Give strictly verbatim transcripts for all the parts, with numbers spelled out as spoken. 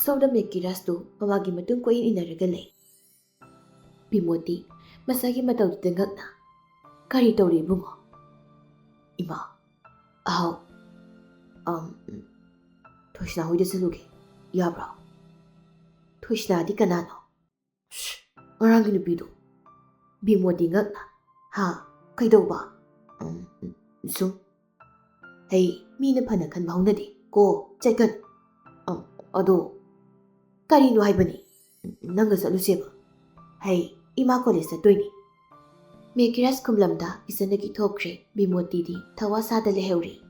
ꯁꯣꯝꯗ ꯃꯦꯀꯤꯔꯥꯁꯇꯨ ꯃꯃꯥꯒꯤ ꯃꯇꯨꯡ ꯀꯣꯏꯏꯟ ꯏꯟꯅꯔꯒ ꯂꯩ꯫ ꯕꯤꯃꯣꯇꯤ ꯃꯁꯥꯒꯤ ꯃꯇꯧꯗꯨꯗ ꯉꯛꯅ, "ꯀꯔꯤ ꯇꯧꯔꯤ ꯏꯕꯨꯡꯉꯣ?" "ꯏꯃꯥ, ꯑꯍꯥꯎ, ꯑꯝ, ꯊꯣꯏꯁꯅꯥ ꯍꯣꯏꯗ ꯆꯠꯂꯨꯒꯦ, ꯌꯥꯕ꯭ꯔꯣ?" "ꯊꯣꯏꯁꯅꯥꯗꯤ ꯀꯅꯥꯅꯣ?" "ꯁ꯭ꯁ, ꯉꯔꯥꯡꯒꯤ ꯅꯨꯄꯤꯗꯣ꯫" ꯕꯤꯃꯣꯇꯤ ꯉꯛꯅ, "ꯍꯥ? ꯀꯩꯗꯧꯕ?" "ꯎꯝ, ꯁꯨꯝ꯫ ꯍꯩ, ꯃꯤꯅ ꯐꯅ ꯈꯟꯕ ꯍꯧꯅꯗꯦ ꯀꯣ, ꯆꯠꯀꯅꯨ꯫" "ꯑ, ꯑꯗꯣ ꯀꯔꯤꯅꯣ ꯍꯥꯏꯕꯅꯤ? ꯅꯪꯒ ꯆꯠꯂꯨꯁꯦꯕ꯫" "ꯍꯩ, ꯏꯃꯥ ꯀꯣꯂꯦꯖ ꯆꯠꯇꯣꯏꯅꯤ꯫" ꯃꯦꯀꯤꯔꯥꯁ ꯈꯨꯝꯂꯝꯗ ꯀꯤꯆꯟꯗꯒꯤ ꯊꯣꯛꯈ꯭ꯔꯦ꯫ ꯕꯤꯃꯣꯇꯤꯗꯤ ꯊꯋꯥ ꯁꯥꯗ ꯂꯩꯍꯧꯔꯤ꯫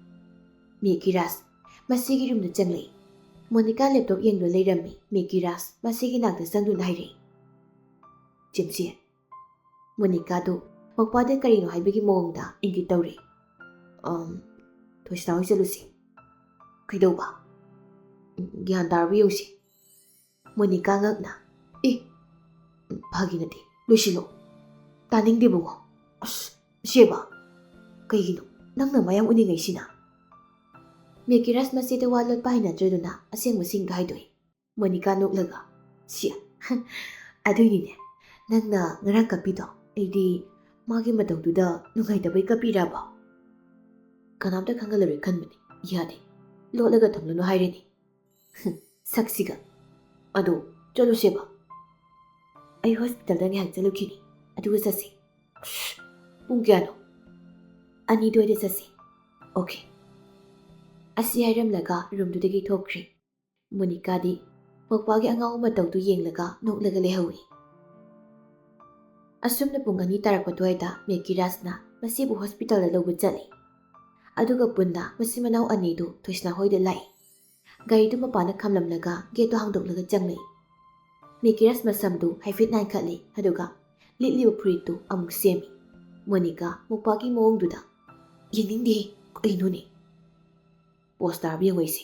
ꯃꯦꯀꯤꯔꯥꯁ ꯃꯁꯤꯒꯤ ꯔꯨꯝꯗ ꯆꯪꯂꯛꯏ꯫ ꯃꯣꯅꯤꯀꯥ ꯂꯦꯞꯇꯣꯞ ꯌꯦꯡꯗꯨꯅ ꯂꯩꯔꯝꯃꯤ꯫ ꯃꯦꯀꯤꯔꯥꯁ ꯃꯁꯤꯒꯤ ꯅꯥꯛꯇ ꯆꯪꯗꯨꯅ ꯍꯥꯏꯔꯛꯏ, "ꯆꯦꯝꯆꯦ꯫" ꯃꯣꯅꯤꯀꯥꯗꯨ ꯃꯧꯄ꯭ꯋꯥꯗ ꯀꯔꯤꯅꯣ ꯍꯥꯏꯕꯒꯤ ꯃꯑꯣꯡꯗ ꯏꯪꯒꯤꯠ ꯇꯧꯔꯤ꯫ "ꯑꯝ, ꯊꯣꯏꯁꯅꯥ ꯍꯣꯏ ꯆꯠꯂꯨꯁꯤ꯫" "ꯀꯩꯗꯧꯕ?" "ꯒ꯭ꯌꯥꯟ ꯇꯥꯔꯕ ꯌꯦꯡꯁꯤ꯫" ꯃꯣꯅꯤꯀꯥ ꯉꯛꯅ, "ꯑꯦ, ꯐꯥꯒꯤ ꯅꯠꯇꯦ, ꯂꯣꯏꯁꯤꯜꯂꯣ꯫" "ꯇꯥꯅꯤꯡꯗꯦ ꯏꯕꯨꯡꯉꯣ꯫" "ꯑꯁ, ꯁꯦꯕ, ꯀꯩꯒꯤꯅꯣ ꯅꯪꯅ ꯃꯌꯥꯝ ꯎꯅꯤꯡꯉꯩꯁꯤꯅ?" ꯃꯦꯀꯤꯔꯥꯁ ꯃꯆꯦꯗ ꯋꯥ ꯂꯣꯠꯄ ꯍꯩꯅꯗ꯭ꯔꯗꯨꯅ ꯑꯁꯦꯡꯕꯁꯤꯡꯗ ꯍꯥꯏꯗꯣꯛꯏ꯫ ꯃꯣꯅꯤꯀꯥ ꯅꯣꯛꯂꯒ, "ꯁꯤ, ꯑꯗꯨꯏꯅꯤꯅꯦ ꯅꯪꯅ ꯉꯔꯥꯡ ꯀꯞꯄꯤꯗꯣ꯫ ꯑꯩꯗꯤ ꯃꯥꯒꯤ ꯃꯇꯧꯗꯨꯗ ꯅꯨꯡꯉꯥꯏꯇꯕꯩ ꯀꯞꯄꯤꯔꯕ? ꯀꯅꯥꯝꯇ ꯈꯪꯍꯜꯂꯔꯣꯏ ꯈꯟꯕꯅꯤ꯫ ꯌꯥꯗꯦ, ꯂꯣꯠꯂꯒ ꯊꯝꯂꯨꯅꯨ ꯍꯥꯏꯔꯦꯅꯦ꯫ ꯁꯛꯁꯤꯒ꯫ ꯑꯗꯣ ꯆꯠꯂꯨꯁꯦꯕ꯫ ꯑꯩ ꯍꯣꯁꯄꯤꯇꯥꯜꯗ ꯉꯥꯏꯍꯥꯛ ꯆꯠꯂꯨꯈꯤꯅꯤ, ꯑꯗꯨꯒ ꯆꯠꯁꯤ꯫" "ꯁ꯭ꯁ, ꯄꯨꯡ ꯀꯌꯥꯅꯣ?" "ꯑꯅꯤ ꯑꯗꯨꯋꯥꯏꯗ ꯆꯠꯁꯤ꯫" "ꯑꯣꯀꯦ꯫" ꯑꯁꯤ ꯍꯥꯏꯔꯝꯂꯒ ꯔꯨꯝꯗꯨꯗꯒꯤ ꯊꯣꯛꯈ꯭ꯔꯦ꯫ ꯃꯣꯅꯤꯀꯥꯗꯤ ꯃꯧꯄ꯭ꯋꯥꯒꯤ ꯑꯉꯥꯎꯕ ꯃꯇꯧꯗꯨ ꯌꯦꯡꯂꯒ ꯅꯣꯛꯂꯒ ꯂꯩꯍꯧꯏ꯫ ꯑꯁꯨꯝꯅ ꯄꯨꯡ ꯑꯅꯤ ꯇꯥꯔꯛꯄ ꯑꯗꯨꯋꯥꯏꯗ ꯃꯦꯀꯤꯔꯥꯁꯅ ꯃꯁꯤꯕꯨ ꯍꯣꯁꯄꯤꯇꯥꯜꯗ ꯂꯧꯕ ꯆꯠꯂꯤ꯫ ꯑꯗꯨꯒ ꯄꯨꯟꯅ ꯃꯆꯤꯟ ꯃꯅꯥꯎ ꯑꯅꯤꯗꯨ ꯊꯣꯏꯁꯅꯥ ꯍꯣꯏꯗ ꯂꯥꯛꯏ꯫ ꯒꯥꯔꯤꯗꯨ ꯃꯄꯥꯟꯗ ꯈꯥꯝꯂꯝꯂꯒ ꯒꯦꯠꯇꯨ ꯍꯥꯡꯗꯣꯛꯂꯒ ꯆꯪꯂꯛꯏ꯫ ꯃꯦꯀꯤꯔꯥꯁ ꯃꯁꯝꯗꯨ ꯍꯥꯏꯐꯦꯠ ꯅꯥꯟꯈꯠꯂꯤ, ꯑꯗꯨꯒ ꯂꯤꯠꯂꯤꯕ ꯐꯨꯔꯤꯠꯇꯨ ꯑꯃꯨꯛ ꯁꯦꯝꯃꯤ꯫ ꯃꯣꯅꯤꯀꯥ ꯃꯧꯄ꯭ꯋꯥꯒꯤ ꯃꯑꯣꯡꯗꯨꯗ, "ꯌꯦꯡꯅꯤꯡꯗꯦ, ꯀꯩꯅꯣꯅꯦ?" "ꯄꯣꯁ ꯇꯥꯕ ꯌꯦꯡꯉꯣ ꯑꯩꯁꯦ꯫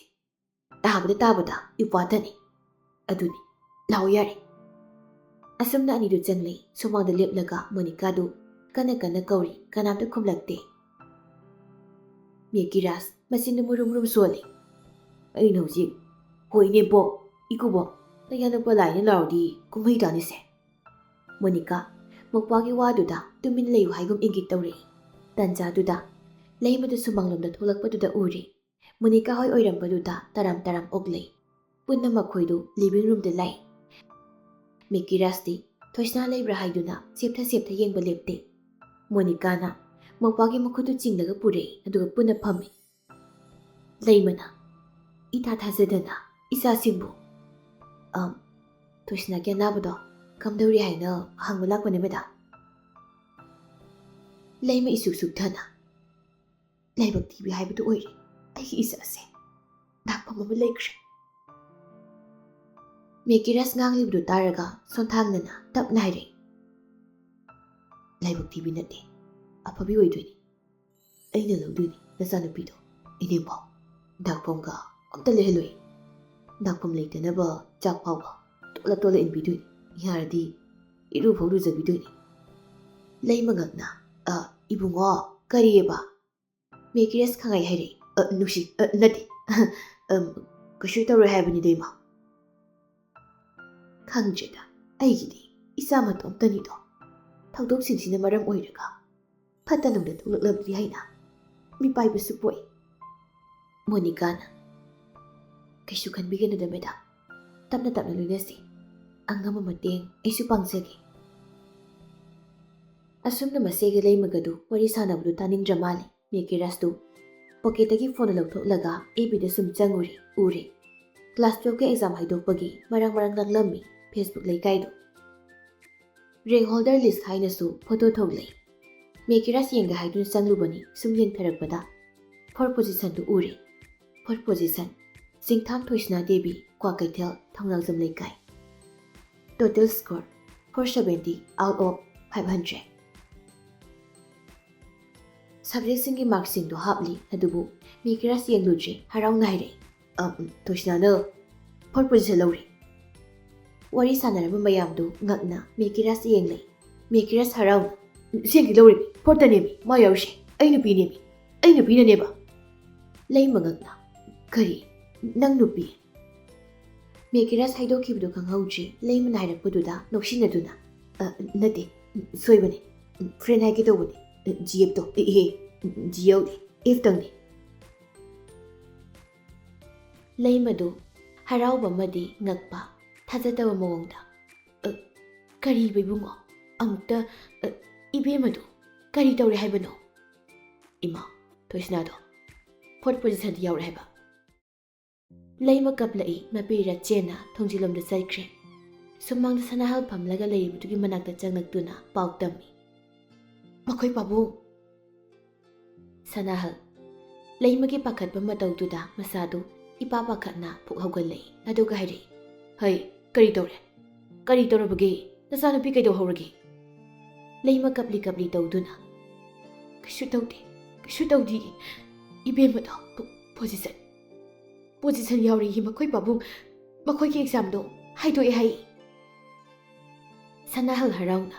ꯇꯥꯕꯗ ꯇꯥꯕꯗ ꯏꯄ꯭ꯋꯥꯇꯅꯤ꯫ ꯑꯗꯨꯅꯤ, ꯂꯥꯛꯑꯣ ꯌꯥꯔꯦ꯫" ꯑꯁꯨꯝꯅ ꯑꯅꯤꯗꯨ ꯆꯪꯂꯛꯏ꯫ ꯁꯨꯃꯥꯡꯗ ꯂꯦꯞꯂꯒ ꯃꯣꯅꯤꯀꯥꯗꯨ ꯀꯟꯅ ꯀꯟꯅ ꯀꯧꯔꯤ, ꯀꯅꯥꯝꯇ ꯈꯨꯝꯂꯛꯇꯦ꯫ ꯃꯦꯀꯤꯔꯥꯁ ꯃꯆꯤꯟꯗꯨ ꯃꯨꯔꯨꯝ ꯃꯨꯔꯨꯝ ꯁꯣꯜꯂꯤ꯫ "ꯑꯩꯅ ꯍꯧꯖꯤꯛ, ꯍꯣꯏ ꯏꯅꯦꯝꯄꯣꯛ, "ꯏꯀꯨꯕꯣꯛ, ꯅꯌꯥꯅꯨꯄꯥ ꯂꯥꯏꯅ ꯂꯥꯎꯔꯗꯤ ꯀꯨꯝꯍꯩ ꯇꯥꯅꯤꯁꯦ"꯫ ꯃꯣꯅꯤꯀꯥ ꯃꯧꯄ꯭ꯋꯥꯒꯤ ꯋꯥꯗꯨꯗ ꯇꯨꯃꯤꯟ ꯂꯩꯌꯨ ꯍꯥꯏꯒꯨꯝ ꯏꯪꯒꯤꯠ ꯇꯧꯔꯛꯏ꯫ ꯇꯟꯖꯥꯗꯨꯗ ꯂꯩꯃꯗꯨ ꯁꯨꯃꯥꯡꯂꯣꯝꯗ ꯊꯣꯛꯂꯛꯄꯗꯨꯗ ꯎꯔꯦ꯫ ꯃꯣꯅꯤꯀꯥ ꯍꯣꯏ ꯑꯣꯏꯔꯝꯕꯗꯨꯗ ꯇꯔꯥꯝ ꯇꯔꯥꯝ ꯑꯣꯛꯂꯩ꯫ ꯄꯨꯟꯅ ꯃꯈꯣꯏꯗꯨ ꯂꯤꯚꯤꯡ ꯔꯨꯝꯗ ꯂꯥꯛꯏ꯫ ꯃꯦꯀꯤꯔꯥꯁꯇꯤ ꯊꯣꯏꯁꯅꯥ ꯂꯩꯕ꯭ꯔꯥ ꯍꯥꯏꯗꯨꯅ ꯁꯦꯞꯊ ꯁꯦꯞꯊ ꯌꯦꯡꯕ ꯂꯦꯞꯇꯦ꯫ ꯃꯣꯅꯤꯀꯥꯅ ꯃꯧꯄ꯭ꯋꯥꯒꯤ ꯃꯈꯨꯠꯇꯨ ꯆꯤꯡꯂꯒ ꯄꯨꯔꯛꯏ, ꯑꯗꯨꯒ ꯄꯨꯟꯅ ꯐꯝꯃꯤ꯫ ꯂꯩꯃꯅ ꯏꯊꯥ ꯊꯥꯖꯗꯅ ꯏꯆꯥꯁꯤꯡꯕꯨ, "ꯑꯝ, ꯊꯣꯏꯁꯅꯥꯒꯤ ꯑꯅꯥꯕꯗꯣ ꯀꯝꯗꯧꯔꯤ ꯍꯥꯏꯅ ꯍꯪꯕ ꯂꯥꯛꯄꯅꯦ, ꯃꯦꯗꯥꯝ"꯫ ꯂꯩꯃ ꯏꯁꯨꯛ ꯁꯨꯛꯊꯅ, "ꯂꯥꯏꯕꯛ ꯊꯤꯕꯤ ꯍꯥꯏꯕꯗꯨ ꯑꯣꯏꯔꯦ꯫ ꯑꯩꯒꯤ ꯏꯆꯥꯁꯦ ꯅꯥꯛꯐꯝ ꯑꯃ ꯂꯩꯈ꯭ꯔꯦ"꯫ ꯃꯦꯀꯤꯔꯥꯁ ꯉꯥꯡꯂꯤꯕꯗꯨ ꯇꯥꯔꯒ ꯁꯣꯟꯊꯥꯡꯅꯅ ꯇꯞꯅ ꯍꯥꯏꯔꯛꯏ, "ꯂꯥꯏꯕꯛ ꯊꯤꯕꯤ ꯅꯠꯇꯦ, ꯑꯐꯕꯤ ꯑꯣꯏꯗꯣꯏꯅꯤ꯫ ꯑꯩꯅ ꯂꯧꯗꯣꯏꯅꯤ ꯅꯆꯥꯅꯨꯄꯤꯗꯣ꯫ ꯏꯅꯦꯝꯕꯣꯛ, ꯅꯥꯛꯐꯝꯒ ꯑꯝꯇ ꯂꯩꯍꯜꯂꯣꯏ꯫ ꯅꯥꯛꯐꯝ ꯂꯩꯇꯅꯕ ꯆꯥꯛ ꯐꯥꯎꯕ ꯇꯣꯠꯂ ꯇꯣꯠꯂ ꯏꯟꯕꯤꯗꯣꯏꯅꯤ꯫ ꯌꯥꯔꯗꯤ ꯏꯔꯨ ꯐꯥꯎ ꯂꯨꯖꯕꯤꯗꯣꯏꯅꯤ"꯫ ꯂꯩꯃꯉꯛꯅ, "ꯑ, ꯏꯕꯨꯡꯉꯣ, ꯀꯔꯤꯑꯕ?" ꯃꯦꯀꯤꯔꯥꯁ ꯈꯪꯉꯩ ꯍꯥꯏꯔꯛꯏ, "ꯑ, ꯅꯨꯡꯁꯤ, ꯑ, ꯅꯠꯇꯦ꯫ ꯑꯝ, ꯀꯩꯁꯨ ꯇꯧꯔꯣꯏ ꯍꯥꯏꯕꯅꯤꯗ, ꯏꯃꯥ"꯫ ꯈꯪꯗ꯭ꯔꯦꯗ, ꯑꯩꯒꯤꯗꯤ ꯏꯆꯥ ꯃꯇꯣꯝꯇꯅꯤꯗꯣ꯫ ꯊꯧꯗꯣꯛꯁꯤꯡꯁꯤꯅ ꯃꯔꯝ ꯑꯣꯏꯔꯒ ꯐꯠꯇ ꯅꯨꯡꯗ ꯊꯣꯛꯂꯛꯂꯕꯗꯤ ꯍꯥꯏꯅ ꯃꯤꯄꯥꯏꯕꯁꯨ ꯄꯣꯛꯏ꯫ ꯃꯣꯅꯤꯀꯥꯅ, "ꯀꯩꯁꯨ ꯈꯟꯕꯤꯒꯅꯨꯗ, ꯃꯦꯗꯥꯝ꯫ ꯇꯞꯅ ꯇꯞꯅ ꯂꯣꯏꯅꯁꯤ꯫ ꯑꯉꯝꯕ ꯃꯇꯦꯡ ꯑꯩꯁꯨ ꯄꯥꯡꯖꯒꯦ"꯫ ꯑꯁꯨꯝꯅ ꯃꯆꯦꯒ ꯂꯩꯃꯒꯗꯨ ꯋꯥꯔꯤ ꯁꯥꯟꯅꯕꯗꯨ ꯇꯥꯅꯤꯡꯗ꯭ꯔ ꯃꯥꯜꯂꯦ꯫ ꯃꯦꯀꯤꯔꯥꯁꯇꯨ ꯄꯣꯀꯦꯠꯇꯒꯤ ꯐꯣꯟ ꯂꯧꯊꯣꯛꯂꯒ ꯑꯦꯐ ꯕꯤꯗ ꯁꯨꯝ ꯆꯪꯉꯨꯔꯦ, ꯎꯔꯦ꯫ ꯀ꯭ꯂꯥꯁ ꯇꯨꯌꯦꯜꯐꯀꯤ ꯑꯦꯛꯖꯥꯝ ꯍꯥꯏꯗꯣꯛꯄꯒꯤ ꯃꯔꯥꯡ ꯃꯔꯥꯡ ꯂꯥꯡꯂꯝꯃꯤ ꯐꯦꯁꯕꯨꯛ ꯂꯩꯀꯥꯏꯗꯨ꯫ ꯔꯦꯡ ꯍꯣꯜꯗꯔ ꯂꯤꯁ ꯍꯥꯏꯅꯁꯨ ꯐꯣꯇꯣ ꯊꯣꯛꯂꯛꯏ꯫ ꯃꯦꯀꯤꯔꯥꯁ ꯌꯦꯡꯒꯦ ꯍꯥꯏꯗꯨꯅ ꯆꯪꯂꯨꯕꯅꯤ꯫ ꯁꯨꯝ ꯌꯦꯡꯊꯔꯛꯄꯗ ꯐꯣꯔ ꯄꯣꯖꯤꯁꯟꯗꯨ ꯎꯔꯦ꯫ Four position, Chingtham Thoisana Devi, Kwakeithel, Thounaojam Leikai. Total score, four seventy out of five hundred. ꯁꯕꯖꯦꯛꯁꯤꯡꯒꯤ ꯃꯥꯔꯛꯁꯤꯡꯗꯣ ꯍꯥꯞꯂꯤ, ꯑꯗꯨꯕꯨ ꯃꯦꯀꯤꯔꯥꯁ ꯌꯦꯡꯂꯨꯗ꯭ꯔꯦ, ꯍꯔꯥꯎꯅ ꯍꯥꯏꯔꯛꯏ, "ꯑꯝ, ꯊꯣꯏꯁꯅꯥꯅ ꯐꯣꯔ ꯄꯣꯖꯤꯁꯟ ꯂꯧꯔꯦ"꯫ ꯋꯥꯔꯤ ꯁꯥꯟꯅꯔꯝꯕ ꯃꯌꯥꯝꯗꯨ ꯉꯛꯅ ꯃꯦꯀꯤꯔꯥꯁ ꯌꯦꯡꯂꯩ꯫ ꯃꯦꯀꯤꯔꯥꯁ ꯍꯔꯥꯎꯅ, "ꯁꯦꯡꯒꯤ ꯂꯧꯔꯦ, ꯐꯣꯔꯇꯅꯦꯃꯤ ꯃꯥ ꯌꯥꯎꯔꯤꯁꯦ꯫ ꯑꯩ ꯅꯨꯄꯤꯅꯦꯃꯤ, ꯑꯩ ꯅꯨꯄꯤꯅꯅꯦꯕ"꯫ ꯂꯩꯃ ꯉꯛꯅ, "ꯀꯔꯤ? ꯅꯪ ꯅꯨꯄꯤ?" ꯃꯦꯀꯤꯔꯥꯁ ꯍꯥꯏꯗꯣꯛꯈꯤꯕꯗꯨ ꯈꯪꯍꯧꯗ꯭ꯔꯤ꯫ ꯂꯩꯃꯅ ꯍꯥꯏꯔꯛꯄꯗꯨꯗ ꯅꯣꯛꯁꯤꯟꯅꯗꯨꯅ, "ꯑ, ꯅꯠꯇꯦ, ꯁꯣꯏꯕꯅꯦ꯫ ꯐ꯭ꯔꯦꯟ ꯍꯥꯏꯒꯦ ꯇꯧꯕꯅꯦ꯫ ꯖꯤꯑꯦꯞꯇꯣ, ꯑꯦ, ꯑꯦ, ꯖꯤꯑꯦꯞ, ꯑꯦꯐꯇꯪꯅꯦ꯫" ꯂꯩꯃꯗꯨ ꯍꯔꯥꯎꯕ ꯑꯃꯗꯤ ꯉꯛꯄ, ꯊꯥꯖꯗꯕ ꯃꯑꯣꯡꯗ, "ꯑ, ꯀꯔꯤꯕ ꯏꯕꯨꯡꯉꯣ? ꯑꯃꯨꯛꯇ, ꯑ, ꯏꯕꯦꯝꯃꯗꯨ ꯀꯔꯤ ꯇꯧꯔꯦ ꯍꯥꯏꯕꯅꯣ?" "ꯏꯃꯥ, ꯊꯣꯏꯁꯅꯥꯗꯣ ꯐꯣꯔꯠ ꯄꯣꯖꯤꯁꯟꯗ ꯌꯥꯎꯔꯦ ꯍꯥꯏꯕ꯫" ꯂꯩꯃ ꯀꯞꯂꯛꯏ꯫ ꯃꯄꯤꯔ ꯆꯦꯟꯅ ꯊꯣꯡꯖꯤꯜꯂꯣꯝꯗ ꯆꯠꯈ꯭ꯔꯦ꯫ ꯁꯨꯃꯥꯡꯗ ꯁꯅꯥꯍꯜ ꯐꯝꯂꯒ ꯂꯩꯔꯤꯕꯗꯨꯒꯤ ꯃꯅꯥꯛꯇ ꯆꯪꯂꯛꯇꯨꯅ ꯄꯥꯎ ꯇꯝꯃꯤ꯫ "ꯃꯈꯣꯏ ꯄꯥꯕꯨꯡ!" ꯁꯅꯥꯍꯜ꯫ ꯂꯩꯃꯒꯤ ꯄꯥꯈꯠꯄ ꯃꯇꯧꯗꯨꯗ ꯃꯁꯥꯗꯨ ꯏꯄꯥ ꯄꯥꯈꯠꯅ ꯐꯨꯛ ꯍꯧꯒꯠꯂꯛꯏ꯫ ꯑꯗꯨꯒ ꯍꯥꯏꯔꯛꯏ, "ꯍꯩ, ꯀꯔꯤ ꯇꯧꯔꯦ? ꯀꯔꯤ ꯇꯧꯔꯕꯒꯦ? ꯅꯆꯥꯅꯨꯄꯤ ꯀꯩꯗꯧꯍꯧꯔꯒꯦ?" ꯂꯩꯃ ꯀꯞꯂꯤ ꯀꯞꯂꯤ ꯇꯧꯗꯨꯅ, "ꯀꯩꯁꯨ ꯇꯧꯗꯦ, ꯀꯩꯁꯨ ꯇꯧꯗꯦ꯫ ꯏꯕꯦꯝꯃꯗꯣ ꯄꯣ-, ꯄꯣꯖꯤꯁꯟ, ꯄꯣꯖꯤꯁꯟ ꯌꯥꯎꯔꯤꯌꯦ ꯃꯈꯣꯏ ꯄꯥꯕꯨꯡ꯫ ꯃꯈꯣꯏꯒꯤ ꯑꯦꯛꯖꯥꯝꯗꯣ ꯍꯥꯏꯗꯣꯛꯑꯦ ꯍꯥꯏ꯫" ꯁꯅꯥꯍꯜ ꯍꯔꯥꯎꯅ,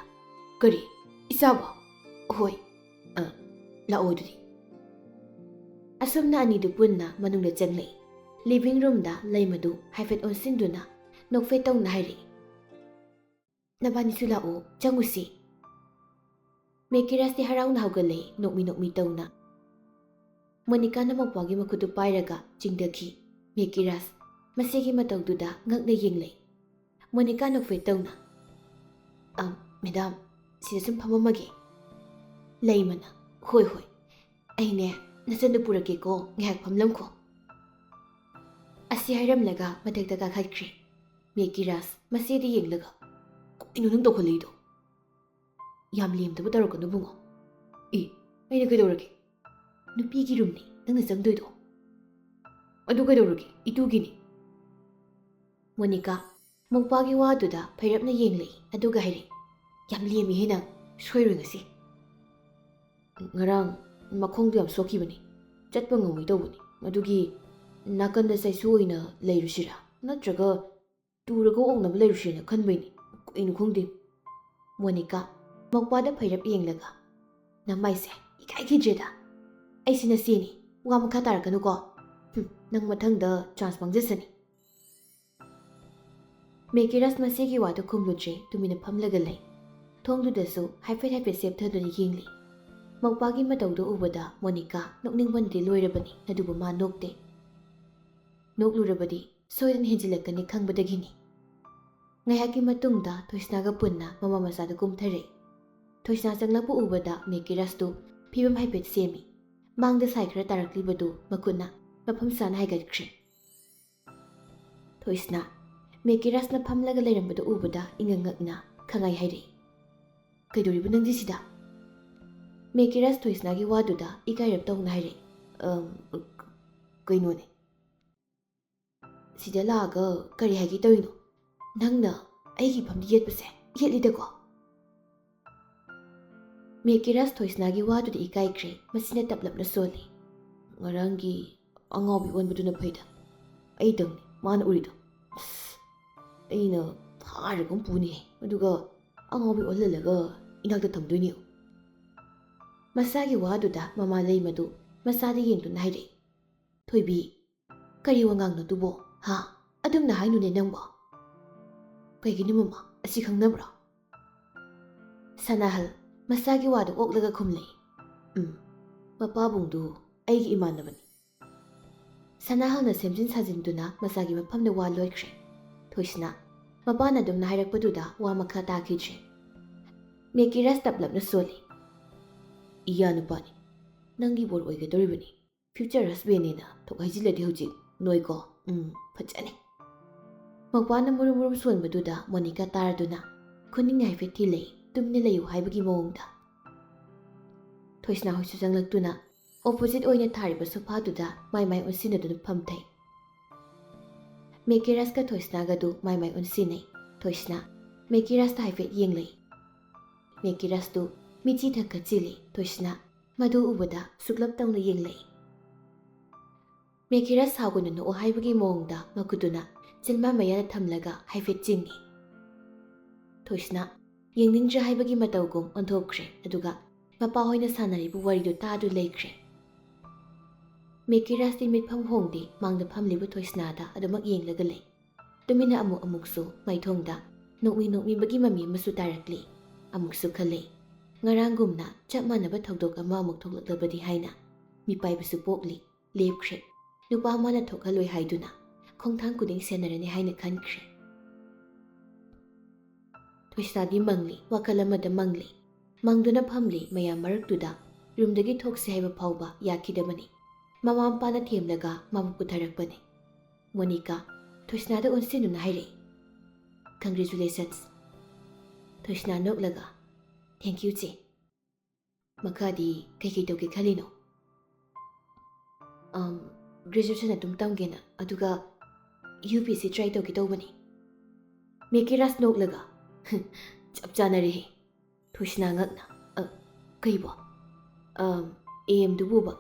"ꯀꯔꯤ? ꯏꯆꯥꯕꯣ?" "ꯍꯣꯏ꯫ ꯑ, ꯂꯥꯛꯑꯣ ꯑꯗꯨꯗꯤ꯫" ꯑꯁꯨꯝꯅ ꯑꯅꯤꯗꯨ ꯄꯨꯟꯅ ꯃꯅꯨꯡꯗ ꯆꯪꯂꯛꯏ꯫ ꯂꯤꯚꯤꯡ ꯔꯨꯝꯗ ꯂꯩꯃꯗꯨ ꯍꯥꯏꯐꯦꯠ ꯑꯣꯟꯁꯤꯟꯗꯨꯅ ꯅꯣꯛꯐꯦꯠ ꯇꯧꯅ ꯍꯥꯏꯔꯛꯏ, "ꯅꯕꯥꯅꯤꯁꯨ ꯂꯥꯛꯑꯣ, ꯆꯪꯉꯨꯁꯤ꯫" ꯃꯦꯀꯤꯔꯥꯁꯇꯤ ꯍꯔꯥꯎꯅ ꯍꯧꯒꯠꯂꯛꯏ, ꯅꯣꯛꯃꯤ ꯅꯣꯛꯃꯤ ꯇꯧꯅ꯫ ꯃꯣꯅꯤꯀꯥꯅ ꯃꯧꯄ꯭ꯋꯥꯒꯤ ꯃꯈꯨꯠꯇꯨ ꯄꯥꯏꯔꯒ ꯆꯤꯡꯊꯈꯤ꯫ ꯃꯦꯀꯤꯔꯥꯁ ꯃꯁꯤꯒꯤ ꯃꯇꯧꯗꯨꯗ ꯉꯛꯅ ꯌꯦꯡꯂꯛꯏ꯫ ꯃꯣꯅꯤꯀꯥ ꯅꯣꯛꯐꯦꯠ ꯇꯧꯅ, "ꯑ, ꯃꯦꯗꯥꯝ, ꯁꯤꯗ ꯁꯨꯝ ꯐꯝꯃꯝꯃꯒꯦ꯫" ꯂꯩꯃꯅ, "ꯍꯣꯏ, ꯍꯣꯏ, ꯑꯩꯅꯦ, ꯅꯆꯟꯗꯨ ꯄꯨꯔꯛꯀꯦꯀꯣ, ꯉꯥꯏꯍꯥꯛ ꯐꯝꯂꯝꯈꯣ꯫" ꯑꯁꯤ ꯍꯥꯏꯔꯝꯂꯒ ꯃꯊꯛꯇ ꯀꯥꯈꯠꯈ꯭ꯔꯦ꯫ ꯃꯦꯀꯤꯔꯥꯁ ꯃꯆꯦꯗ ꯌꯦꯡꯂꯒ, "ꯀꯩꯅꯣ ꯅꯪ ꯇꯧꯈꯠꯂꯛꯏꯗꯣ? ꯌꯥꯝ ꯂꯦꯝꯗꯕ ꯇꯧꯔꯛꯀꯅꯨ ꯕꯨꯡꯉꯣ꯫" "ꯑꯦ, ꯑꯩꯅ ꯀꯩꯗꯧꯔꯒꯦ? ꯅꯨꯄꯤꯒꯤ ꯔꯨꯝꯅꯤ ꯅꯪꯅ ꯆꯪꯗꯣꯏꯗꯣ꯫" "ꯑꯗꯨ ꯀꯩꯗꯧꯔꯒꯦ? ꯏꯇꯨꯒꯤꯅꯤ꯫" ꯃꯣꯅꯤꯀꯥ ꯃꯧꯄꯥꯒꯤ ꯋꯥꯗꯨꯗ ꯐꯩꯔꯞꯅ ꯌꯦꯡꯂꯛꯏ, ꯑꯗꯨꯒ ꯍꯥꯏꯔꯛꯏ, "ꯌꯥꯝ ꯂꯦꯝꯃꯤꯍꯦ ꯅꯪ, ꯁꯣꯏꯔꯣꯏ ꯉꯁꯤ꯫" "ꯉꯔꯥꯡ ꯃꯈꯣꯡꯗꯣ ꯌꯥꯝ ꯁꯣꯛꯈꯤꯕꯅꯤ, ꯆꯠꯄ ꯉꯝꯃꯣꯏ ꯇꯧꯕꯅꯤ, ꯑꯗꯨꯒꯤ ꯅꯥꯀꯟꯗ ꯆꯩꯁꯨ ꯑꯣꯏꯅ ꯂꯩꯔꯨꯁꯤꯔꯥ, ꯅꯠꯇ꯭ꯔꯒ ꯇꯨꯔꯒ ꯑꯣꯛꯅꯕ ꯂꯩꯔꯨꯁꯤꯔꯥꯅ ꯈꯟꯕꯩꯅꯤ, ꯀꯩꯅꯣ ꯈꯪꯗꯦ꯫" ꯃꯣꯅꯤꯀꯥ ꯃꯧꯄꯥꯗ ꯐꯩꯔꯞ ꯌꯦꯡꯂꯒ, "ꯅꯃꯥꯏꯁꯦ ꯏꯀꯥꯏꯈꯤꯗ꯭ꯔꯦꯗ꯫ ꯑꯩꯁꯤ ꯅꯆꯦꯅꯤ, ꯋꯥ ꯃꯈꯥ ꯇꯥꯔꯛꯀꯅꯨꯀꯣ꯫ ꯍꯨꯝ, ꯅꯪ ꯃꯊꯪꯗ ꯆꯥꯟꯁ ꯃꯥꯡꯖꯁꯅꯤ꯫" ꯃꯦꯀꯤꯔꯁ ꯃꯁꯤꯒꯤ ꯋꯥꯗꯨ ꯈꯨꯝꯂꯨꯗ꯭ꯔꯦ, ꯇꯨꯃꯤꯟꯅ ꯐꯝꯂꯒ ꯂꯩ꯫ ꯊꯣꯡꯗꯨꯗꯁꯨ ꯍꯥꯏꯐꯦꯠ ꯍꯥꯏꯐꯦꯠ ꯆꯦꯞꯊꯗꯨꯅ ꯌꯦꯡꯂꯤ꯫ ꯃꯧꯄꯥꯒꯤ ꯃꯇꯧꯗꯨ ꯎꯕꯗ ꯃꯣꯅꯤꯀꯥ ꯅꯣꯛꯅꯤꯡꯕꯅꯗꯤ ꯂꯣꯏꯔꯕꯅꯤ, ꯑꯗꯨꯕꯨ ꯃꯥ ꯅꯣꯛꯇꯦ꯫ ꯅꯣꯛꯂꯨꯔꯕꯗꯤ ꯁꯣꯏꯗꯅ ꯍꯦꯟꯖꯤꯜꯂꯛꯀꯅꯤ ꯈꯪꯕꯗꯒꯤꯅꯤ꯫ ꯉꯥꯏꯍꯥꯛꯀꯤ ꯃꯇꯨꯡꯗ ꯊꯣꯏꯁꯅꯥꯒ ꯄꯨꯟꯅ ꯃꯃꯥ ꯃꯆꯥꯗꯨ ꯀꯨꯝꯊꯔꯛꯏ꯫ ꯊꯣꯏꯁꯅꯥ ꯆꯪꯂꯛꯄ ꯎꯕꯗ ꯃꯦꯀꯤꯔꯁꯇꯨ ꯐꯤꯕꯝ ꯍꯥꯏꯐꯦꯠ ꯁꯦꯝꯃꯤ꯫ ꯃꯥꯡꯗ ꯁꯥꯏ ꯈꯔ ꯇꯥꯔꯛꯂꯤꯕꯗꯨ ꯃꯈꯨꯠꯅ ꯃꯐꯝ ꯆꯥꯅ ꯍꯥꯏꯒꯠꯈ꯭ꯔꯦ꯫ ꯊꯣꯏꯁꯅꯥ, ꯃꯦꯀꯤꯔꯁꯅ ꯐꯝꯂꯒ ꯂꯩꯔꯝꯕꯗꯨ ꯎꯕꯗ ꯏꯉꯛ ꯉꯛꯅ ꯈꯪꯉꯥꯏ ꯍꯥꯏꯔꯛꯏ꯫ "ꯀꯩꯗꯧꯔꯤꯕ ꯅꯪꯗꯤ ꯁꯤꯗ?" ꯃꯦꯀꯤꯔꯁ ꯊꯣꯏꯁꯅꯥꯒꯤ ꯋꯥꯗꯨꯗ ꯏꯀꯥꯏꯔꯞ ꯇꯧꯅ ꯍꯥꯏꯔꯛꯏ꯫ "ꯑꯝ, ꯀ-, ꯀꯩꯅꯣꯅꯦ꯫ ꯁꯤꯗ ꯂꯥꯛꯑꯒ ꯀꯔꯤ ꯍꯥꯏꯒꯦ ꯇꯧꯔꯤꯅꯣ? ꯅꯪꯅ ꯑꯩꯒꯤ ꯐꯝꯗ ꯌꯦꯠꯄꯁꯦ ꯌꯦꯠꯂꯤꯗꯀꯣ?" ꯃꯦꯀꯤꯔꯁ ꯊꯣꯏꯁꯅꯥꯒꯤ ꯋꯥꯗꯨꯗ ꯏꯀꯥꯏꯈ꯭ꯔꯦ, ꯃꯁꯤꯅ ꯇꯞꯂꯞꯅ ꯁꯣꯜꯂꯤ꯫ "ꯉꯔꯥꯡꯒꯤ ꯑꯉꯥꯎꯕꯤ ꯑꯣꯟꯕꯗꯨꯅ ꯐꯩꯗ꯫ ꯑꯩꯗꯪꯅꯤ ꯃꯥꯅ ꯎꯔꯤꯗꯣ꯫ ꯑꯁ, ꯑꯩꯅ ꯐꯥꯔꯒ ꯑꯃꯨꯛ ꯄꯨꯅꯤ, ꯑꯗꯨꯒ ꯑꯉꯥꯎꯕꯤ ꯑꯣꯜꯍꯜꯂꯒ ꯏꯅꯥꯛꯇ ꯊꯝꯗꯣꯏꯅꯤ꯫" ꯃꯁꯥꯒꯤ ꯋꯥꯗꯨꯗ ꯃꯃꯥ ꯂꯩꯃꯗꯨ ꯃꯆꯥꯗ ꯌꯦꯡꯗꯨꯅ ꯍꯥꯏꯔꯛꯏ꯫ "ꯊꯣꯏꯕꯤ, ꯀꯔꯤ ꯋꯥꯉꯥꯡꯅꯣ ꯑꯗꯨꯕꯣ? ꯍꯥ? ꯑꯗꯨꯝꯅ ꯍꯥꯏꯅꯨꯅꯦ ꯅꯪꯕꯣ꯫" "ꯀꯩꯒꯤꯅꯣ ꯃꯃꯥ? ꯑꯁꯤ ꯈꯪꯅꯕ꯭ꯔꯣ?" ꯁꯅꯥꯍꯜ ꯃꯆꯥꯒꯤ ꯋꯥꯗꯨ ꯑꯣꯛꯂꯒ ꯈꯨꯝꯂꯛꯏ꯫ "ꯎꯝ, ꯃꯄꯥꯕꯨꯡꯗꯨ ꯑꯩꯒꯤ ꯏꯃꯥꯟꯅꯕꯅꯤ꯫" ꯁꯅꯥꯍꯜꯅ ꯁꯦꯝꯖꯤꯟ ꯁꯥꯖꯤꯟꯗꯨꯅ ꯃꯆꯥꯒꯤ ꯃꯐꯝꯗ ꯋꯥ ꯂꯣꯏꯈ꯭ꯔꯦ꯫ ꯊꯣꯏꯁꯅꯥ ꯃꯄꯥꯅ ꯑꯗꯨꯝꯅ ꯍꯥꯏꯔꯛꯄꯗꯨꯗ ꯋꯥ ꯃꯈꯥ ꯇꯥꯈꯤꯗ꯭ꯔꯦ꯫ ꯃꯦꯀꯤꯔꯁ ꯇꯞꯂꯞꯅ ꯁꯣꯜꯂꯤ꯫ "ꯏꯌꯥ ꯅꯨꯄꯥꯅꯤ, ꯅꯪꯒꯤ ꯕꯣꯔ ꯑꯣꯏꯒꯗꯧꯔꯤꯕꯅꯤ꯫ Future husbandꯅꯦꯅ ꯊꯣꯛ ꯍꯥꯏꯖꯤꯜꯂꯗꯤ ꯍꯧꯖꯤꯛ ꯅꯣꯏꯀꯣ꯫ ꯎꯝ, ꯐꯖꯅꯤ꯫" ꯃꯧꯄꯥꯅ ꯃꯨꯔꯨꯝ ꯃꯨꯔꯨꯝ ꯁꯣꯟꯕꯗꯨꯗ ꯃꯣꯅꯤꯀꯥ ꯇꯥꯔꯗꯨꯅ ꯈꯨꯅꯤꯡ ꯍꯥꯏꯐꯦꯠ ꯊꯤꯜꯂꯛꯏ, ꯇꯨꯃꯤꯟꯅ ꯂꯩꯌꯨ ꯍꯥꯏꯕꯒꯤ ꯃꯑꯣꯡꯗ꯫ ꯊꯣꯏꯁꯅꯥ ꯍꯣꯏꯁꯨ ꯆꯪꯂꯛꯇꯨꯅ opposite ꯑꯣꯏꯅ ꯊꯥꯔꯤꯕ ꯁꯣꯐꯥꯗꯨꯗ ꯃꯥꯏ ꯃꯥꯏ ꯑꯣꯟꯁꯤꯟꯅꯗꯨꯅ ꯐꯝꯊꯩ꯫ ꯃꯦꯀꯤꯔꯁꯀ ꯊꯣꯏꯁꯅꯥꯒꯗꯨ ꯃꯥꯏ ꯃꯥꯏ ꯑꯣꯟꯁꯤꯟꯅꯩ꯫ ꯊꯣꯏꯁꯅꯥ ꯃꯦꯀꯤꯔꯁꯇ ꯍꯥꯏꯐꯦꯠ ꯌꯦꯡꯂꯛꯏ꯫ ꯃꯦꯀꯤꯔꯁꯇꯨ ꯃꯤꯠꯆꯤ ꯊꯛꯀꯠꯆꯤꯜꯂꯤ꯫ ꯊꯣꯏꯁꯅꯥ ꯃꯗꯨ ꯎꯕꯗ ꯁꯨꯛꯂꯞ ꯇꯧꯅ ꯌꯦꯡꯂꯛꯏ꯫ ꯃꯦꯀꯤꯔꯁ ꯁꯥꯎꯒꯅꯨ, ꯅꯣꯛꯑꯣ ꯍꯥꯏꯕꯒꯤ ꯃꯑꯣꯡꯗ ꯃꯈꯨꯠꯇꯨꯅ ꯆꯤꯟꯕꯥꯟ ꯃꯌꯥꯗ ꯊꯝꯂꯒ ꯍꯥꯏꯐꯦꯠ ꯆꯤꯡꯏ꯫ ꯊꯣꯏꯁꯅꯥ ꯌꯦꯡꯅꯤꯡꯗ꯭ꯔꯦ ꯍꯥꯏꯕꯒꯤ ꯃꯇꯧꯒꯨꯝ ꯑꯣꯟꯊꯣꯛꯈ꯭ꯔꯦ, ꯑꯗꯨꯒ ꯃꯄꯥꯍꯣꯏꯅ ꯁꯥꯟꯅꯔꯤꯕ ꯋꯥꯔꯤꯗꯨ ꯇꯥꯗꯨ ꯂꯩꯈ꯭ꯔꯦ꯫ ꯃꯦꯀꯤꯔꯁꯇꯤ ꯃꯤꯠꯐꯝ ꯍꯣꯡꯗꯦ, ꯃꯥꯡꯗ ꯐꯝꯂꯤꯕ ꯊꯣꯏꯁꯅꯥꯗ ꯑꯗꯨꯃꯛ ꯌꯦꯡꯂꯒ ꯂꯩ꯫ ꯇꯨꯃꯤꯟꯅ ꯑꯃꯨꯛ ꯑꯃꯨꯛꯁꯨ ꯃꯥꯏꯊꯣꯡꯗ ꯅꯣꯛꯃꯤ ꯅꯣꯛꯃꯤꯕꯒꯤ ꯃꯃꯤ ꯑꯃꯁꯨ ꯇꯥꯔꯛꯂꯤ꯫ ꯑꯃꯨꯛꯁꯨ ꯈꯜꯂꯤ, ꯉꯔꯥꯡꯒꯨꯝꯅ ꯆꯞ ꯃꯥꯟꯅꯕ ꯊꯧꯗꯣꯛ ꯑꯃ ꯑꯃꯨꯛ ꯊꯣꯛꯂꯛꯂꯕꯗꯤ ꯍꯥꯏꯅ꯫ ꯃꯤꯄꯥꯏꯕꯁꯨ ꯄꯣꯛꯂꯤ꯫ ꯂꯦꯞꯈ꯭ꯔꯦ꯫ ꯅꯨꯄꯥ ꯑꯃꯅ ꯊꯣꯛꯍꯜꯂꯣꯏ ꯍꯥꯏꯗꯨꯅ ꯈꯣꯡꯊꯥꯡ ꯈꯨꯗꯤꯡ ꯁꯦꯟꯅꯔꯅꯤ ꯍꯥꯏꯅ ꯈꯟꯈ꯭ꯔꯦ꯫ ꯊꯣꯏꯁꯅꯥꯗꯤ ꯃꯪꯂꯤ, ꯋꯥꯈꯜ ꯑꯃꯗ ꯃꯪꯂꯤ꯫ ꯃꯪꯗꯨꯅ ꯐꯝꯂꯤ꯫ ꯃꯌꯥꯝ ꯃꯔꯛꯇꯨꯗ ꯔꯨꯝꯗꯒꯤ ꯊꯣꯛꯁꯤ ꯍꯥꯏꯕ ꯐꯥꯎꯕ ꯌꯥꯈꯤꯗꯕꯅꯤ꯫ ꯃꯃꯥ ꯃꯄꯥꯅ ꯊꯦꯝꯂꯒ ꯃꯥꯕꯨ ꯄꯨꯊꯔꯛꯄꯅꯤ꯫ "ꯃꯣꯅꯤꯀꯥ, ꯊꯣꯏꯁꯅꯥꯗ ꯑꯣꯟꯁꯤꯟꯅꯨꯅ ꯍꯥꯏꯔꯛꯏ꯫ Congratulations!" ꯊꯣꯏꯁꯅꯥ ꯅꯣꯛꯂꯒ, "Thank you, ꯆꯦ꯫ ꯃꯈꯥꯗꯤ ꯀꯩꯀꯩ ꯇꯧꯒꯦ ꯈꯜꯂꯤꯅꯣ?" "ꯑꯝ, graduation ꯑꯗꯨꯝ ꯇꯝꯒꯦꯅ, ꯑꯗꯨꯒ U P S C try ꯇꯧꯒꯦ ꯇꯧꯕꯅꯤ꯫" ꯃꯦꯀꯤꯔꯥꯖ ꯅꯣꯛꯂꯒ, "ꯆꯞ ꯆꯥꯅꯔꯦꯍꯦ꯫ ꯊꯣꯏꯁꯅꯥ ꯉꯛꯅ, "ꯑ, ꯀꯩꯕꯣ? ꯑꯝ, ꯑꯦꯝꯗꯨꯕꯨꯕ?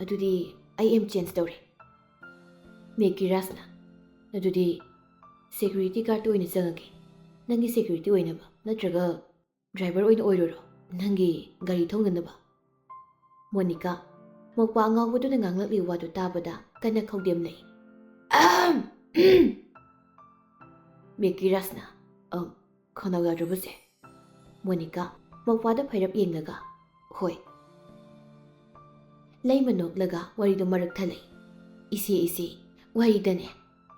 ꯑꯗꯨꯗꯤ ꯑꯩ ꯑꯦꯝ change ꯇꯧꯔꯦ꯫" ꯃꯦꯀꯤꯔꯥꯖꯅ, "ꯑꯗꯨꯗꯤ security guard ꯑꯣꯏꯅ ꯆꯪꯉꯒꯦ꯫ ꯅꯪꯒꯤ security ꯑꯣꯏꯅꯕ, ꯅꯠꯇ꯭ꯔꯒ driver ꯑꯣꯏꯅ ꯑꯣꯏꯔꯨꯔꯣ, ꯅꯪꯒꯤ ꯒꯥꯔꯤ ꯊꯧꯅꯅꯕ꯫" ꯃꯣꯅꯤꯀꯥ, ꯃꯣꯛꯄ ꯑꯉꯥꯎꯕꯗꯨꯅ ꯉꯥꯡꯂꯛꯂꯤꯕ ꯋꯥꯗꯨ ꯇꯥꯕꯗ ꯀꯟꯅ ꯈꯧꯗꯦꯝꯂꯦ꯫ "ꯑꯍꯝ! ꯎꯝ!" ꯃꯦꯀꯤꯔꯥꯖꯅ, "ꯑꯝ, ꯈꯅꯥꯎ ꯌꯥꯗ꯭ꯔꯕꯁꯦ?" ꯃꯣꯅꯤꯀꯥ, ꯃꯣꯛꯄꯥꯗ ꯐꯩꯔꯞ ꯌꯦꯡꯂꯒ, "ꯍꯣꯏ꯫" ꯂꯩꯃ ꯅꯣꯛꯂꯒ ꯋꯥꯔꯤꯗꯨ ꯃꯔꯛ ꯊꯠꯂꯦ꯫ "ꯏꯆꯦ, ꯏꯆꯦ, ꯋꯥꯔꯤꯗꯅꯦ,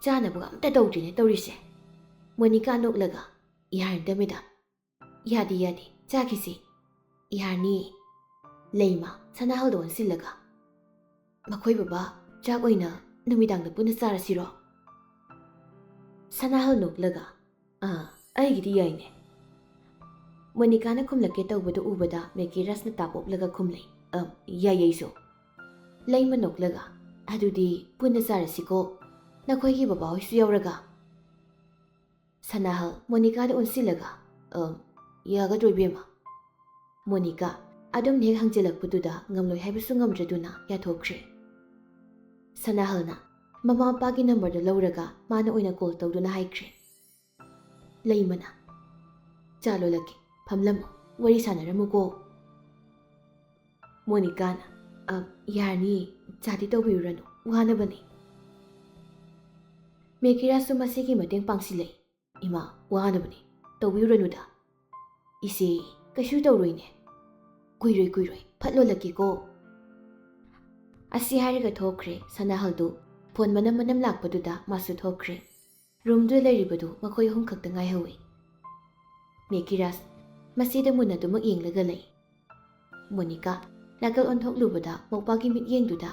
ꯆꯥꯅꯕꯒ ꯑꯝꯇ ꯇꯧꯗ꯭ꯔꯤꯅꯦ ꯇꯧꯔꯤꯁꯦ꯫" ꯃꯣꯅꯤꯀꯥ ꯅꯣꯛꯂꯒ, "ꯌꯥꯔꯅꯤꯗ ꯃꯦꯗꯥꯝ, ꯌꯥꯗꯦ, ꯌꯥꯗꯦ, ꯆꯥꯈꯤꯁꯤ꯫" "ꯌꯥꯔꯅꯤ꯫" ꯂꯩꯃ, ꯁꯅꯥꯍꯜꯗ ꯑꯣꯟꯁꯤꯜꯂꯒ, "ꯃꯈꯣꯏ ꯕꯕꯥ, ꯆꯥꯛ ꯑꯣꯏꯅ ꯅꯨꯃꯤꯗꯥꯡꯗ ꯄꯨꯟꯅ ꯆꯥꯔꯁꯤꯔꯣ?" ꯁꯅꯥꯍꯜ ꯅꯣꯛꯂꯒ, "ꯑꯥ, ꯑꯩꯒꯤꯗꯤ ꯌꯥꯏꯅꯦ꯫" ꯃꯣꯅꯤꯀꯥꯅ ꯈꯨꯝꯂꯛꯀꯦ ꯇꯧꯕꯗꯨ ꯎꯕꯗ ꯃꯦꯀꯤꯔꯥꯖꯅ ꯇꯥꯞ ꯑꯣꯞꯂꯒ ꯈꯨꯝꯂꯦ, "ꯑ, ꯌꯥꯏ, ꯑꯩꯁꯨ꯫" ꯂꯩꯃ ꯅꯣꯛꯂꯒ, "ꯑꯗꯨꯗꯤ ꯄꯨꯟꯅ ꯆꯥꯔꯁꯤꯀꯣ, ꯅꯈꯣꯏꯒꯤ ꯕꯕꯥꯍꯣꯏꯁꯨ ꯌꯥꯎꯔꯒ?" ꯁꯅꯥꯍꯜ, ꯃꯣꯅꯤꯀꯥꯗ ꯑꯣꯟꯁꯤꯜꯂꯒ, "ꯑ, ꯌꯥꯒꯗ꯭ꯔꯣ, ꯏꯕꯦꯝꯃ?" ꯃꯣꯅꯤꯀꯥ, ꯑꯗꯨꯝ ꯍꯦꯛ ꯍꯪꯖꯤꯜꯂꯛꯄꯗꯨꯗ ꯉꯝꯂꯣꯏ ꯍꯥꯏꯕꯁꯨ ꯉꯝꯗ꯭ꯔꯗꯨꯅ ꯌꯥꯊꯣꯛꯈ꯭ꯔꯦ꯫ ꯁꯅꯥꯍꯜꯅ ꯃꯃꯥ ꯃꯄꯥꯒꯤ numberꯗꯨ ꯂꯧꯔꯒ ꯃꯥꯅ ꯑꯣꯏꯅ call ꯇꯧꯗꯨꯅ ꯍꯥꯏꯈ꯭ꯔꯦ꯫ ꯂꯩꯃꯅ, "ꯆꯥ ꯂꯣꯜꯂꯛꯀꯦ, ꯐꯝꯂꯝꯃꯣ, ꯋꯥꯔꯤ ꯁꯥꯟꯅꯔꯝꯃꯨꯀꯣ꯫" ꯃꯣꯅꯤꯀꯥꯅ, "ꯑ, ꯌꯥꯔꯅꯤꯌꯦ, ꯆꯥꯗꯤ ꯇꯧꯕꯤꯔꯨꯔꯅꯨ, ꯋꯥꯅꯕꯅꯤ꯫" ꯃꯦꯀꯤꯔꯥꯁꯁꯨ ꯃꯁꯤꯒꯤ ꯃꯇꯦꯡ ꯄꯥꯡꯁꯤꯜꯂꯛꯏ꯫ "ꯏꯃꯥ, ꯋꯥꯅꯕꯅꯤ, ꯇꯧꯕꯤꯔꯨꯔꯅꯨꯗ꯫ ꯏꯆꯦ, ꯀꯩꯁꯨ ꯇꯧꯔꯣꯏꯅꯦ꯫ ꯀꯨꯏꯔꯣꯏ ꯀꯨꯏꯔꯣꯏ, ꯐꯠ ꯂꯣꯜꯂꯛꯀꯦꯀꯣ"꯫ ꯑꯁꯤ ꯍꯥꯏꯔꯒ ꯊꯣꯛꯈ꯭ꯔꯦ꯫ ꯁꯅꯥꯍꯜꯗꯨ ꯐꯣꯟ ꯃꯅꯝ ꯃꯅꯝ ꯂꯥꯛꯄꯗꯨꯗ ꯃꯥꯁꯨ ꯊꯣꯛꯈ꯭ꯔꯦ꯫ ꯔꯨꯝꯗꯨꯗ ꯂꯩꯔꯤꯕꯗꯨ ꯃꯈꯣꯏ ꯑꯍꯨꯝ ꯈꯛꯇ ꯉꯥꯏꯍꯧꯏ꯫ ꯃꯦꯀꯤꯔꯥꯁ ꯃꯁꯤꯗ ꯃꯨꯟꯅ ꯑꯗꯨꯃꯛ ꯌꯦꯡꯂꯒ ꯂꯩ꯫ ꯃꯣꯅꯤꯀꯥ ꯅꯥꯀꯜ ꯑꯣꯟꯊꯣꯛꯂꯨꯕꯗ ꯃꯧꯄꯥꯒꯤ ꯃꯤꯠꯌꯦꯡꯗꯨꯗ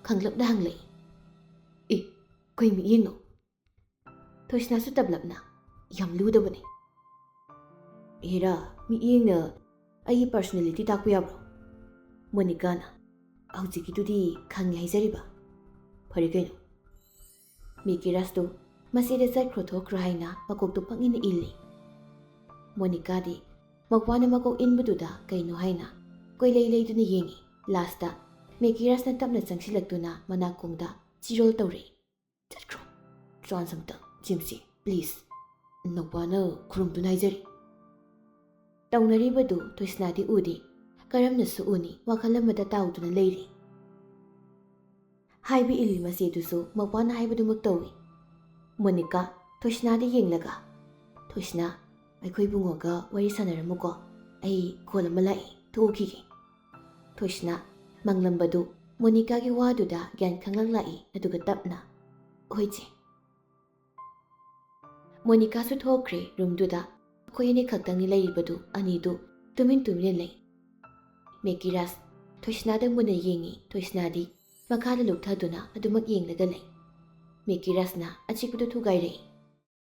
ꯈꯪꯂꯞꯅ ꯍꯪꯂꯛꯏ, "ꯑꯦ, ꯀꯩ ꯃꯤꯠꯌꯦꯡꯅꯣ?" ꯊꯣꯏꯁꯅꯥꯁꯨ ꯇꯞꯂꯞꯅ, "ꯌꯥꯝ ꯂꯨꯗꯕꯅꯤ"꯫ "ꯍꯦꯔꯥ, ꯃꯤꯠꯌꯦꯡꯅ ꯑꯩꯒꯤ personality ꯇꯥꯛꯄ ꯌꯥꯕ꯭ꯔꯣ?" ꯃꯣꯅꯤꯀꯥꯅ, "ꯍꯧꯖꯤꯛꯀꯤꯗꯨꯗꯤ ꯈꯪꯉꯦ ꯍꯥꯏꯖꯔꯤꯕ꯫ ꯐꯔꯦ ꯀꯩꯅꯣ"꯫ ꯃꯦꯀꯤꯔꯥꯁꯇꯨ ꯃꯁꯤꯗ ꯆꯠꯈ꯭ꯔꯣ ꯊꯣꯛꯈ꯭ꯔꯣ ꯍꯥꯏꯅ ꯃꯀꯣꯛꯇꯨ ꯄꯪꯏꯟ ꯏꯜꯂꯤ꯫ ꯃꯣꯅꯤꯀꯥꯗꯤ ꯃꯧꯄꯥꯅ ꯃꯀꯣꯛ ꯏꯟꯕꯗꯨꯗ ꯀꯩꯅꯣ ꯍꯥꯏꯅ ꯀꯣꯏꯂꯩ ꯂꯩꯗꯨꯅ ꯌꯦꯡꯉꯤ꯫ ꯂꯥꯁꯇ ꯃꯦꯀꯤꯔꯥꯁꯅ ꯇꯞꯅ ꯆꯪꯁꯤꯜꯂꯛꯇꯨꯅ ꯃꯅꯥꯀꯣꯡꯗ ꯆꯤꯔꯣꯜ ꯇꯧꯔꯛꯏ, "ꯆꯠꯈ꯭ꯔꯣ, chance ꯑꯝꯇ, ꯖꯤꯝꯁꯤ, please꯫ ꯅꯧꯄꯥꯅ ꯈꯨꯔꯨꯝꯗꯨꯅ ꯍꯥꯏꯖꯔꯤ"꯫ ꯇꯧꯅꯔꯤꯕꯗꯨ ꯊꯣꯏꯁꯅꯥꯗꯤ ꯎꯗꯦ꯫ ꯀꯔꯝꯅꯁꯨ ꯎꯅꯤ, ꯋꯥꯈꯜ ꯑꯃꯗ ꯇꯥꯎꯗꯨꯅ ꯂꯩꯔꯤ꯫ ꯍꯥꯏꯕ ꯏꯜꯂꯤ ꯃꯆꯦꯗꯨꯁꯨ ꯃꯧꯄꯥꯅ ꯍꯥꯏꯕꯗꯨꯃꯛ ꯇꯧꯏ꯫ ꯃꯣꯅꯤꯀꯥ ꯊꯣꯏꯁꯅꯥꯗ ꯌꯦꯡꯂꯒ, "ꯊꯣꯏꯁꯅꯥ, ꯑꯩꯈꯣꯏ ꯏꯕꯨꯡꯉꯣꯒ ꯋꯥꯔꯤ ꯁꯥꯟꯅꯔꯝꯃꯨꯀꯣ, ꯑꯩ call ꯑꯃ ꯂꯥꯛꯏ, ꯊꯣꯛꯎꯈꯤꯒꯦ"꯫ ꯊꯣꯏꯁꯅꯥ ꯃꯪꯂꯝꯕꯗꯨ ꯃꯣꯅꯤꯀꯥꯒꯤ ꯋꯥꯗꯨꯗ ꯒ꯭ꯌꯥꯟ ꯈꯪꯂꯛ ꯂꯥꯛꯏ, ꯑꯗꯨꯒ ꯇꯞꯅ, "ꯍꯣꯏ ꯆꯦ"꯫ ꯃꯣꯅꯤꯀꯥꯁꯨ ꯊꯣꯛꯈ꯭ꯔꯦ ꯔꯨꯝꯗꯨꯗ꯫ ꯃꯈꯣꯏ ꯑꯅꯤ ꯈꯛꯇꯪꯅꯤ ꯂꯩꯔꯤꯕꯗꯨ, ꯑꯅꯤꯗꯨ ꯇꯨꯃꯤꯟ ꯇꯨꯃꯤꯟꯅ ꯂꯩ꯫ ꯃꯦꯀꯤꯔꯥꯁ ꯊꯣꯏꯁꯅꯥꯗ ꯃꯨꯟꯅ ꯌꯦꯡꯉꯤ꯫ ꯊꯣꯏꯁꯅꯥꯗꯤ ꯃꯈꯥꯗ ꯂꯨꯞꯊꯗꯨꯅ ꯑꯗꯨꯃꯛ ꯌꯦꯡꯂꯒ ꯂꯩ꯫ ꯃꯦꯀꯤꯔꯥꯁꯅ ꯑꯆꯤꯛꯄꯗꯨ ꯊꯨꯒꯥꯏꯔꯛꯏ꯫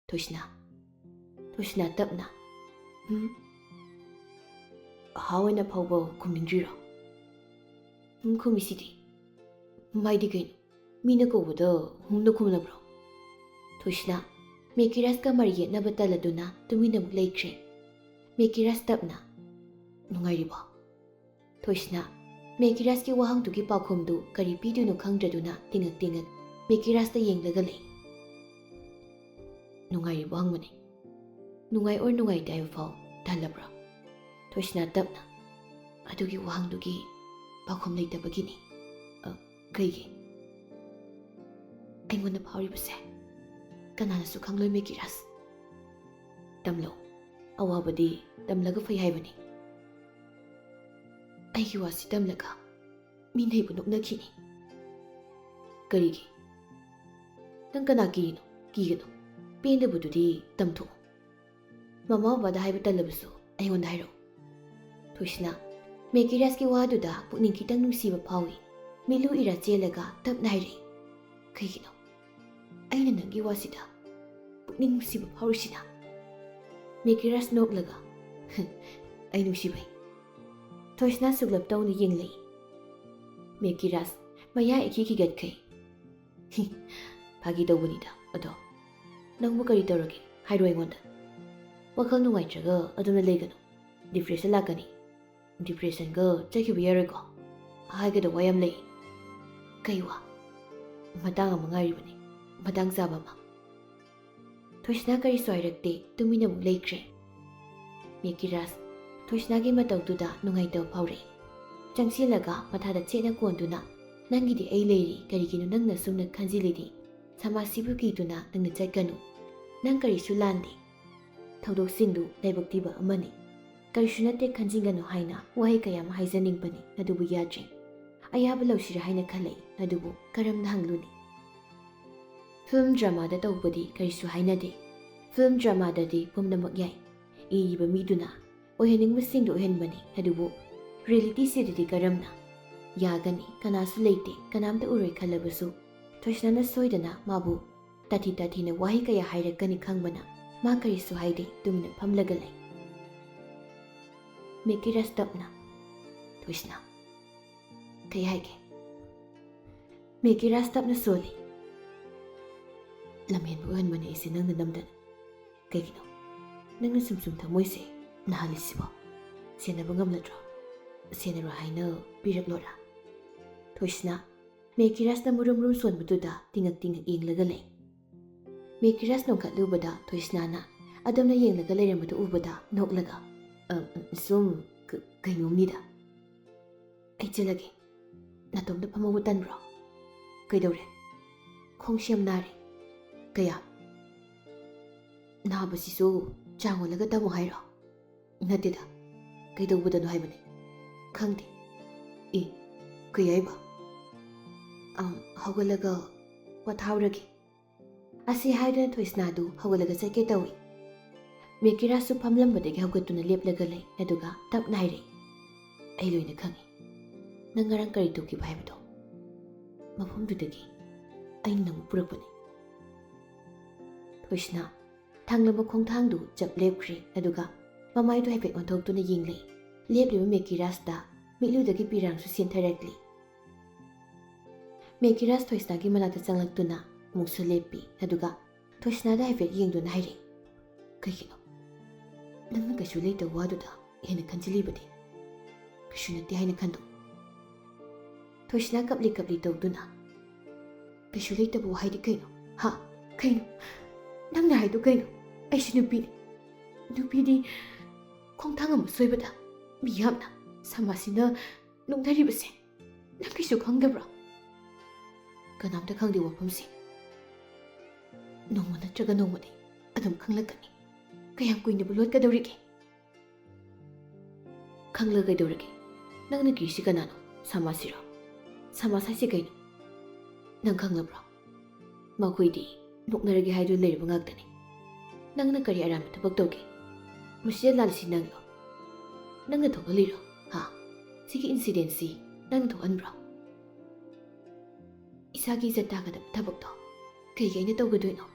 "ꯊꯣꯏꯁꯅꯥ"꯫ ꯊꯣꯏꯁꯅꯥ ꯇꯞꯅ, "ꯎꯝ?" "ꯍꯥꯎ" ꯍꯥꯏꯅ ꯐꯥꯎꯕ ꯈꯨꯝꯅꯤꯡꯗ꯭ꯔꯤꯔꯣ? "ꯎꯝ" ꯈꯨꯝꯃꯤꯁꯤꯗꯤ꯫ "ꯎꯝ" ꯍꯥꯏꯗꯤ ꯀꯩꯅꯣ? ꯃꯤꯅ ꯀꯧꯕꯗ "ꯍꯨꯝꯅ" ꯈꯨꯝꯅꯕ꯭ꯔꯣ? ꯊꯣꯏꯁꯅꯥ ꯃꯦꯀꯤꯔꯥꯁꯀ ꯃꯔꯩ ꯌꯦꯠꯅꯕ ꯇꯜꯂꯗꯨꯅ ꯇꯨꯃꯤꯟꯅ ꯑꯃꯨꯛ ꯂꯩꯈ꯭ꯔꯦ꯫ ꯃꯦꯀꯤꯔꯥꯁ ꯇꯞꯅ, "ꯅꯨꯡꯉꯥꯏꯔꯤꯕꯣ?" ꯊꯣꯏꯁꯅꯥ ꯃꯦꯀꯤꯔꯥꯁꯀꯤ ꯋꯥꯍꯪꯗꯨꯒꯤ ꯄꯥꯎꯈꯨꯝꯗꯨ ꯀꯔꯤ ꯄꯤꯗꯣꯏꯅꯣ ꯈꯪꯗ꯭ꯔꯗꯨꯅ ꯇꯤꯡꯉꯛ ꯇꯤꯡꯉꯛ ꯃꯦꯀꯤꯔꯥꯁꯇ ꯌꯦꯡꯂꯒ ꯂꯩ꯫ "ꯅꯨꯡꯉꯥꯏꯔꯤꯕꯣ" ꯍꯪꯕꯅꯤ꯫ "ꯅꯨꯡꯉꯥꯏ or ꯅꯨꯡꯉꯥꯏꯇꯦ ꯍꯥꯏꯕ ꯐꯥꯎ ꯇꯜꯂꯕ꯭ꯔꯣ?" ꯊꯣꯏꯁꯅꯥ ꯇꯞꯅ, "ꯑꯗꯨꯒꯤ ꯋꯥꯍꯪꯗꯨꯒꯤ ꯄꯥꯎꯈꯨꯝ ꯂꯩꯇꯕꯒꯤꯅꯤ"꯫ "ꯑ, ꯀꯩꯒꯤ?" "ꯑꯩꯉꯣꯟꯗ ꯐꯥꯎꯔꯤꯕꯁꯦ ꯀꯅꯥꯅꯁꯨ ꯈꯪꯂꯣꯏ ꯃꯦꯀꯤꯔꯥꯁ꯫ ꯇꯝꯂꯣ꯫ ꯑꯋꯥꯕꯗꯤ ꯇꯝꯂꯒ ꯐꯩ ꯍꯥꯏꯕꯅꯤ꯫ ꯑꯩꯒꯤ ꯋꯥꯁꯤ ꯇꯝꯂꯒ ꯃꯤꯅ ꯑꯩꯕꯨ ꯅꯣꯛꯅꯈꯤꯅꯤ꯫ ꯀꯔꯤꯒꯤ? ꯅꯪ ꯀꯅꯥ ꯀꯤꯔꯤꯅꯣ? ꯀꯤꯒꯅꯨ꯫ ꯄꯦꯟꯗꯕꯗꯨꯗꯤ ꯇꯝꯊꯣꯛꯑꯣ꯫ ꯃꯃꯥ ꯕꯕꯥꯗ ꯍꯥꯏꯕ ꯇꯜꯂꯕꯁꯨ ꯑꯩꯉꯣꯟꯗ ꯍꯥꯏꯔꯛꯎ꯫ ꯊꯣꯏꯁꯅꯥ, ꯃꯦꯀꯤꯔꯥꯁꯀꯤ ꯋꯥꯗꯨꯗ ꯄꯨꯛꯅꯤꯡ ꯈꯤꯇꯪ ꯅꯨꯡꯁꯤꯕ ꯐꯥꯎꯏ꯫ ꯃꯤꯂꯨ ꯏꯔꯥ ꯆꯦꯜꯂꯒ ꯇꯞꯅ ꯍꯥꯏꯔꯛꯏ, "ꯀꯩꯒꯤꯅꯣ? ꯑꯩꯅ ꯅꯪꯒꯤ ꯋꯥꯁꯤꯗ ꯄꯨꯛꯅꯤꯡ ꯅꯨꯡꯁꯤꯕ ꯐꯥꯎꯔꯤꯁꯤꯅ?" ꯃꯦꯀꯤꯔꯥꯁ ꯅꯣꯛꯂꯒ, "ꯑꯩ ꯅꯨꯡꯁꯤꯕꯩ?" ꯊꯣꯏꯁꯅꯥ ꯁꯨꯛꯂꯞ ꯇꯧꯅ ꯌꯦꯡꯂꯛꯏ꯫ ꯃꯦꯀꯤꯔꯥꯁ ꯃꯌꯥ ꯏꯈꯤ ꯈꯤꯒꯠꯈꯩ꯫ "ꯍꯤ, ꯐꯥꯒꯤ ꯇꯧꯕꯅꯤꯗ꯫ ꯑꯗꯣ ꯅꯪꯕꯨ ꯀꯔꯤ ꯇꯧꯔꯒꯦ? ꯍꯥꯏꯔꯣ ꯑꯩꯉꯣꯟꯗ꯫ ꯋꯥꯈꯜ ꯅꯨꯡꯉꯥꯏꯇ꯭ꯔꯒ ꯑꯗꯨꯝꯅ ꯂꯩꯒꯅꯨ꯫ ꯗꯤꯄ꯭ꯔꯦꯁꯟ ꯂꯥꯛꯀꯅꯤ꯫ ꯗꯤꯄ꯭ꯔꯦꯁꯟꯒ ꯆꯠꯈꯤꯕ ꯌꯥꯔꯣꯏꯀꯣ꯫ ꯍꯥꯏꯒꯗꯕ ꯋꯥ ꯌꯥꯝ ꯂꯩ꯫" "ꯀꯩ ꯋꯥ?" "ꯃꯇꯥꯡ ꯑꯃ ꯉꯥꯏꯔꯤꯕꯅꯤ, ꯃꯇꯥꯡ ꯆꯥꯕ ꯑꯃ꯫" ꯊꯣꯏꯁꯅꯥ ꯀꯔꯤꯁꯨ ꯍꯥꯏꯔꯛꯇꯦ, ꯇꯨꯃꯤꯟꯅ ꯑꯃꯨꯛ ꯂꯩꯈ꯭ꯔꯦ꯫ ꯃꯦꯀꯤꯔꯥꯁ ꯊꯣꯏꯁꯅꯥꯒꯤ ꯃꯇꯧꯗꯨꯗ ꯅꯨꯡꯉꯥꯏꯇꯕ ꯐꯥꯎꯔꯛꯏ꯫ ꯆꯪꯁꯤꯜꯂꯒ ꯃꯊꯥꯗ ꯆꯦꯠꯅ ꯀꯣꯟꯗꯨꯅ, "ꯅꯪꯒꯤꯗꯤ ꯑꯩ ꯂꯩꯔꯤ, ꯀꯔꯤꯒꯤꯅꯣ ꯅꯪꯅ ꯁꯨꯝꯅ ꯈꯟꯖꯤꯜꯂꯤꯗꯤ? ꯁꯃꯥꯖꯁꯤꯕꯨ ꯀꯤꯗꯨꯅ ꯅꯪꯅ ꯆꯠꯀꯅꯨ꯫ ꯅꯪ ꯀꯔꯤꯁꯨ ꯂꯥꯟꯗꯦ꯫ ꯊꯧꯗꯣꯛꯁꯤꯡꯗꯨ ꯂꯥꯏꯕꯛ ꯊꯤꯕ ꯑꯃꯅꯤ꯫ ꯀꯔꯤꯁꯨ ꯅꯠꯇꯦ, ꯈꯟꯖꯤꯟꯒꯅꯨ" ꯍꯥꯏꯅ ꯋꯥꯍꯩ ꯀꯌꯥ ꯑꯃ ꯍꯥꯏꯖꯅꯤꯡꯕꯅꯤ, ꯑꯗꯨꯕꯨ ꯌꯥꯗ꯭ꯔꯦ꯫ ꯑꯌꯥꯕ ꯂꯧꯁꯤꯔꯥ ꯍꯥꯏꯅ ꯈꯜꯂꯛꯏ, ꯑꯗꯨꯕꯨ ꯀꯔꯝꯅ ꯍꯪꯂꯨꯅꯤ? ꯐꯤꯜꯝ ꯗ꯭ꯔꯃꯥꯗ ꯇꯧꯕꯗꯤ ꯀꯔꯤꯁꯨ ꯍꯥꯏꯅꯗꯦ꯫ ꯐꯤꯜꯝ ꯗ꯭ꯔꯃꯥꯗꯗꯤ ꯄꯨꯝꯅꯃꯛ ꯌꯥꯏ꯫ ꯏꯔꯤꯕ ꯃꯤꯗꯨꯅ ꯑꯣꯏꯍꯟꯅꯤꯡꯕꯁꯤꯡꯗꯨ ꯑꯣꯏꯍꯟꯕꯅꯤ꯫ ꯑꯗꯨꯕꯨ ꯔꯤꯌꯦꯂꯤꯇꯤꯁꯤꯗꯗꯤ ꯀꯔꯝꯅ? ꯌꯥꯒꯅꯤ, ꯀꯅꯥꯁꯨ ꯂꯩꯇꯦ, ꯀꯅꯥꯝꯇ ꯎꯔꯣꯏ ꯈꯜꯂꯕꯁꯨ ꯊꯣꯏꯁꯅꯥꯅ ꯁꯣꯏꯗꯅ ꯃꯥꯕꯨ ꯇꯥꯊꯤ ꯇꯥꯊꯤꯅ ꯋꯥꯍꯩ ꯀꯌꯥ ꯍꯥꯏꯔꯛꯀꯅꯤ ꯈꯪꯕꯅ ꯃꯥ ꯀꯔꯤꯁꯨ ꯍꯥꯏꯗꯦ, ꯇꯨꯃꯤꯟꯅ ꯐꯝꯂꯒ ꯂꯩ꯫ ꯃꯦꯀꯤꯔꯥꯁ ꯇꯞꯅ, "ꯊꯣꯏꯁꯅꯥ, ꯀꯩ ꯍꯥꯏꯒꯦ?" ꯃꯦꯀꯤꯔꯥꯁ ꯇꯞꯅ ꯁꯣꯜꯂꯤ꯫ "ꯂꯝꯍꯦꯟꯕ ꯑꯣꯏꯍꯟꯕꯅꯦ ꯑꯩꯁꯦ ꯅꯪꯅ ꯅꯝꯗꯅ꯫ ꯀꯩꯒꯤꯅꯣ ꯅꯪꯅ ꯁꯨꯝ ꯁꯨꯝ ꯊꯃꯣꯏꯁꯦ ꯅꯥꯍꯜꯂꯤꯁꯤꯕꯣ? ꯁꯦꯟꯅꯕ ꯉꯝꯂꯗ꯭ꯔꯣ? ꯁꯦꯟꯅꯔꯣ ꯍꯥꯏꯅ ꯄꯤꯔꯛꯂꯣꯔꯥ?" ꯊꯣꯏꯁꯅꯥ ꯃꯦꯀꯤꯔꯥꯁꯅ ꯃꯨꯔꯨꯝ ꯃꯨꯔꯨꯝ ꯁꯣꯟꯕꯗꯨꯗ ꯇꯤꯡꯉꯛ ꯇꯤꯡꯉꯛ ꯌꯦꯡꯂꯒ ꯂꯩ꯫ ꯃꯦꯀꯤꯔꯥꯁ ꯅꯣꯡꯈꯠꯂꯨꯕꯗ ꯊꯣꯏꯁꯅꯥꯅ ꯑꯗꯣꯝꯅ ꯌꯦꯡꯂꯒ ꯂꯩꯔꯝꯕꯗꯨ ꯎꯕꯗ ꯅꯣꯛꯂꯒ, "ꯑ, ꯁꯨꯝ ꯀ-, ꯀꯩꯅꯣꯝꯅꯤꯗ꯫" "ꯑꯩ ꯆꯦꯜꯂꯒꯦ꯫ ꯅꯥꯇꯣꯝꯗ ꯐꯝꯍꯧꯕ ꯇꯟꯕ꯭ꯔꯣ?" "ꯀꯩꯗꯧꯔꯦ?" "ꯈꯣꯡꯁꯦ ꯌꯥꯝ ꯅꯥꯔꯦ꯫" "ꯀꯌꯥ?" ꯅꯥꯕꯁꯤꯁꯨ ꯆꯥꯡ ꯑꯣꯜꯂꯒ ꯇꯝꯃꯣ ꯍꯥꯏꯔꯣ? ꯅꯠꯇꯦꯗ, ꯀꯩꯗꯧꯕꯗꯅꯣ ꯍꯥꯏꯕꯅꯦ꯫ ꯈꯪꯗꯦ꯫ ꯑꯦ, ꯀꯩ ꯍꯥꯏꯕ? ꯑꯥ, ꯍꯧꯒꯠꯂꯒ ꯄꯣꯊꯥꯎꯔꯒꯦ꯫ ꯑꯁꯤ ꯍꯥꯏꯗꯨꯅ ꯊꯣꯏꯁꯅꯥꯗꯨ ꯍꯧꯒꯠꯂꯒ ꯆꯠꯀꯦ ꯇꯧꯏ꯫ ꯃꯦꯀꯤꯔꯥꯁꯁꯨ ꯐꯝꯂꯝꯕꯗꯒꯤ ꯍꯧꯒꯠꯇꯨꯅ ꯂꯦꯞꯂꯒ ꯂꯩ, ꯑꯗꯨꯒ ꯇꯞꯅ ꯍꯥꯏꯔꯛꯏ, "ꯑꯩ ꯂꯣꯏꯅ ꯈꯪꯏ꯫ ꯅꯪ ꯉꯔꯥꯡ ꯀꯔꯤ ꯇꯧꯈꯤꯕ ꯍꯥꯏꯕꯗꯣ꯫ ꯃꯐꯝꯗꯨꯗꯒꯤ ꯑꯩꯅ ꯅꯪꯕꯨ ꯄꯨꯔꯛꯄꯅꯤ꯫" ꯊꯣꯏꯁꯅꯥ ꯊꯥꯡꯂꯕ ꯈꯣꯡꯊꯥꯡꯗꯨ ꯆꯞ ꯂꯦꯞꯈ꯭ꯔꯦ, ꯑꯗꯨꯒ ꯃꯃꯥꯏꯗꯨ ꯍꯥꯏꯐꯦꯠ ꯑꯣꯟꯊꯣꯛꯇꯨꯅ ꯌꯦꯡꯂꯛꯏ꯫ ꯂꯦꯞꯂꯤꯕ ꯃꯦꯀꯤꯔꯥꯁꯇ ꯃꯤꯠꯂꯨꯗꯒꯤ ꯄꯤꯔꯥꯡꯁꯨ ꯆꯦꯟꯊꯔꯛꯂꯤ꯫ ꯃꯦꯀꯤꯔꯥꯁ ꯊꯣꯏꯁꯅꯥꯒꯤ ꯃꯅꯥꯛꯇ ꯆꯪꯂꯛꯇꯨꯅ ꯑꯃꯨꯛꯁꯨ ꯂꯦꯞꯄꯤ, ꯑꯗꯨꯒ ꯊꯣꯏꯁꯅꯥꯗ ꯍꯥꯏꯐꯦꯠ ꯌꯦꯡꯗꯨꯅ ꯍꯥꯏꯔꯛꯏ, "ꯀꯩꯒꯤꯅꯣ? ꯅꯪꯅ ꯀꯩꯁꯨ ꯂꯩꯇꯕ ꯋꯥꯗꯨꯗ ꯍꯦꯟꯅ ꯈꯟꯖꯤꯜꯂꯤꯕꯗꯤ? ꯀꯩꯁꯨ ꯅꯠꯇꯦ ꯍꯥꯏꯅ ꯈꯟꯗꯣꯛ꯫" ꯊꯣꯏꯁꯅꯥ ꯀꯞꯂꯤ ꯀꯞꯂꯤ ꯇꯧꯗꯨꯅ, "ꯀꯩꯁꯨ ꯂꯩꯇꯕ ꯋꯥ ꯍꯥꯏꯗꯤ ꯀꯩꯅꯣ? ꯍꯥ? ꯀꯩꯅꯣ? ꯅꯪꯅ ꯍꯥꯏꯗꯣ ꯀꯩꯅꯣ? ꯑꯩꯁꯨ ꯅꯨꯄꯤꯅꯤ꯫ ꯅꯨꯄꯤꯗꯤ ꯈꯣꯡꯊꯥꯡ ꯑꯃ ꯁꯣꯏꯕꯗ ꯃꯤ ꯌꯥꯝꯅ ꯁꯃꯥꯖꯁꯤꯅ ꯅꯣꯛꯅꯔꯤꯕꯁꯦ ꯅꯪ ꯀꯩꯁꯨ ꯈꯪꯗꯕ꯭ꯔꯣ? ꯀꯅꯥꯝꯇ ꯈꯪꯗꯦ ꯋꯥꯐꯝꯁꯦ꯫ ꯅꯣꯡꯃ ꯅꯠꯇ꯭ꯔꯒ ꯅꯣꯡꯃꯗꯤ ꯑꯗꯨꯝ ꯈꯪꯂꯛꯀꯅꯤ꯫ ꯀꯌꯥꯝ ꯀꯨꯏꯅꯕꯨ ꯂꯣꯠꯀꯗꯧꯔꯤꯒꯦ?" "ꯈꯪꯂꯒ ꯀꯩꯗꯧꯔꯒꯦ? ꯅꯪꯅ ꯀꯤꯔꯤꯁꯤ ꯀꯅꯥꯅꯣ? ꯁꯃꯥꯖꯁꯤꯔꯣ? ꯁꯃꯥꯖ ꯍꯥꯏꯁꯤ ꯀꯩꯅꯣ? ꯅꯪ ꯈꯪꯂꯕ꯭ꯔꯣ? ꯃꯈꯣꯏꯗꯤ ꯅꯣꯛꯅꯔꯒꯦ ꯍꯥꯏꯗꯨꯅ ꯂꯩꯔꯕ ꯉꯥꯛꯇꯅꯤ꯫ ꯅꯪꯅ ꯀꯔꯤ ꯑꯔꯥꯟꯕ ꯊꯕꯛ ꯇꯧꯒꯦ? ꯃꯁꯤꯗ ꯂꯥꯜꯂꯤꯁꯤ ꯅꯪꯂꯣ? ꯅꯪꯅ ꯊꯣꯛꯍꯜꯂꯤꯔꯣ? ꯍꯥ? ꯁꯤꯒꯤ incidentꯁꯤ ꯅꯪꯅ ꯊꯣꯛꯍꯟꯕ꯭ꯔꯣ? ꯏꯁꯥꯒꯤ ꯏꯖꯠ ꯇꯥꯒꯗꯕ ꯊꯕꯛꯇꯣ ꯀꯩꯒꯤ ꯑꯩꯅ ꯇꯧꯒꯗꯣꯏꯅꯣ?"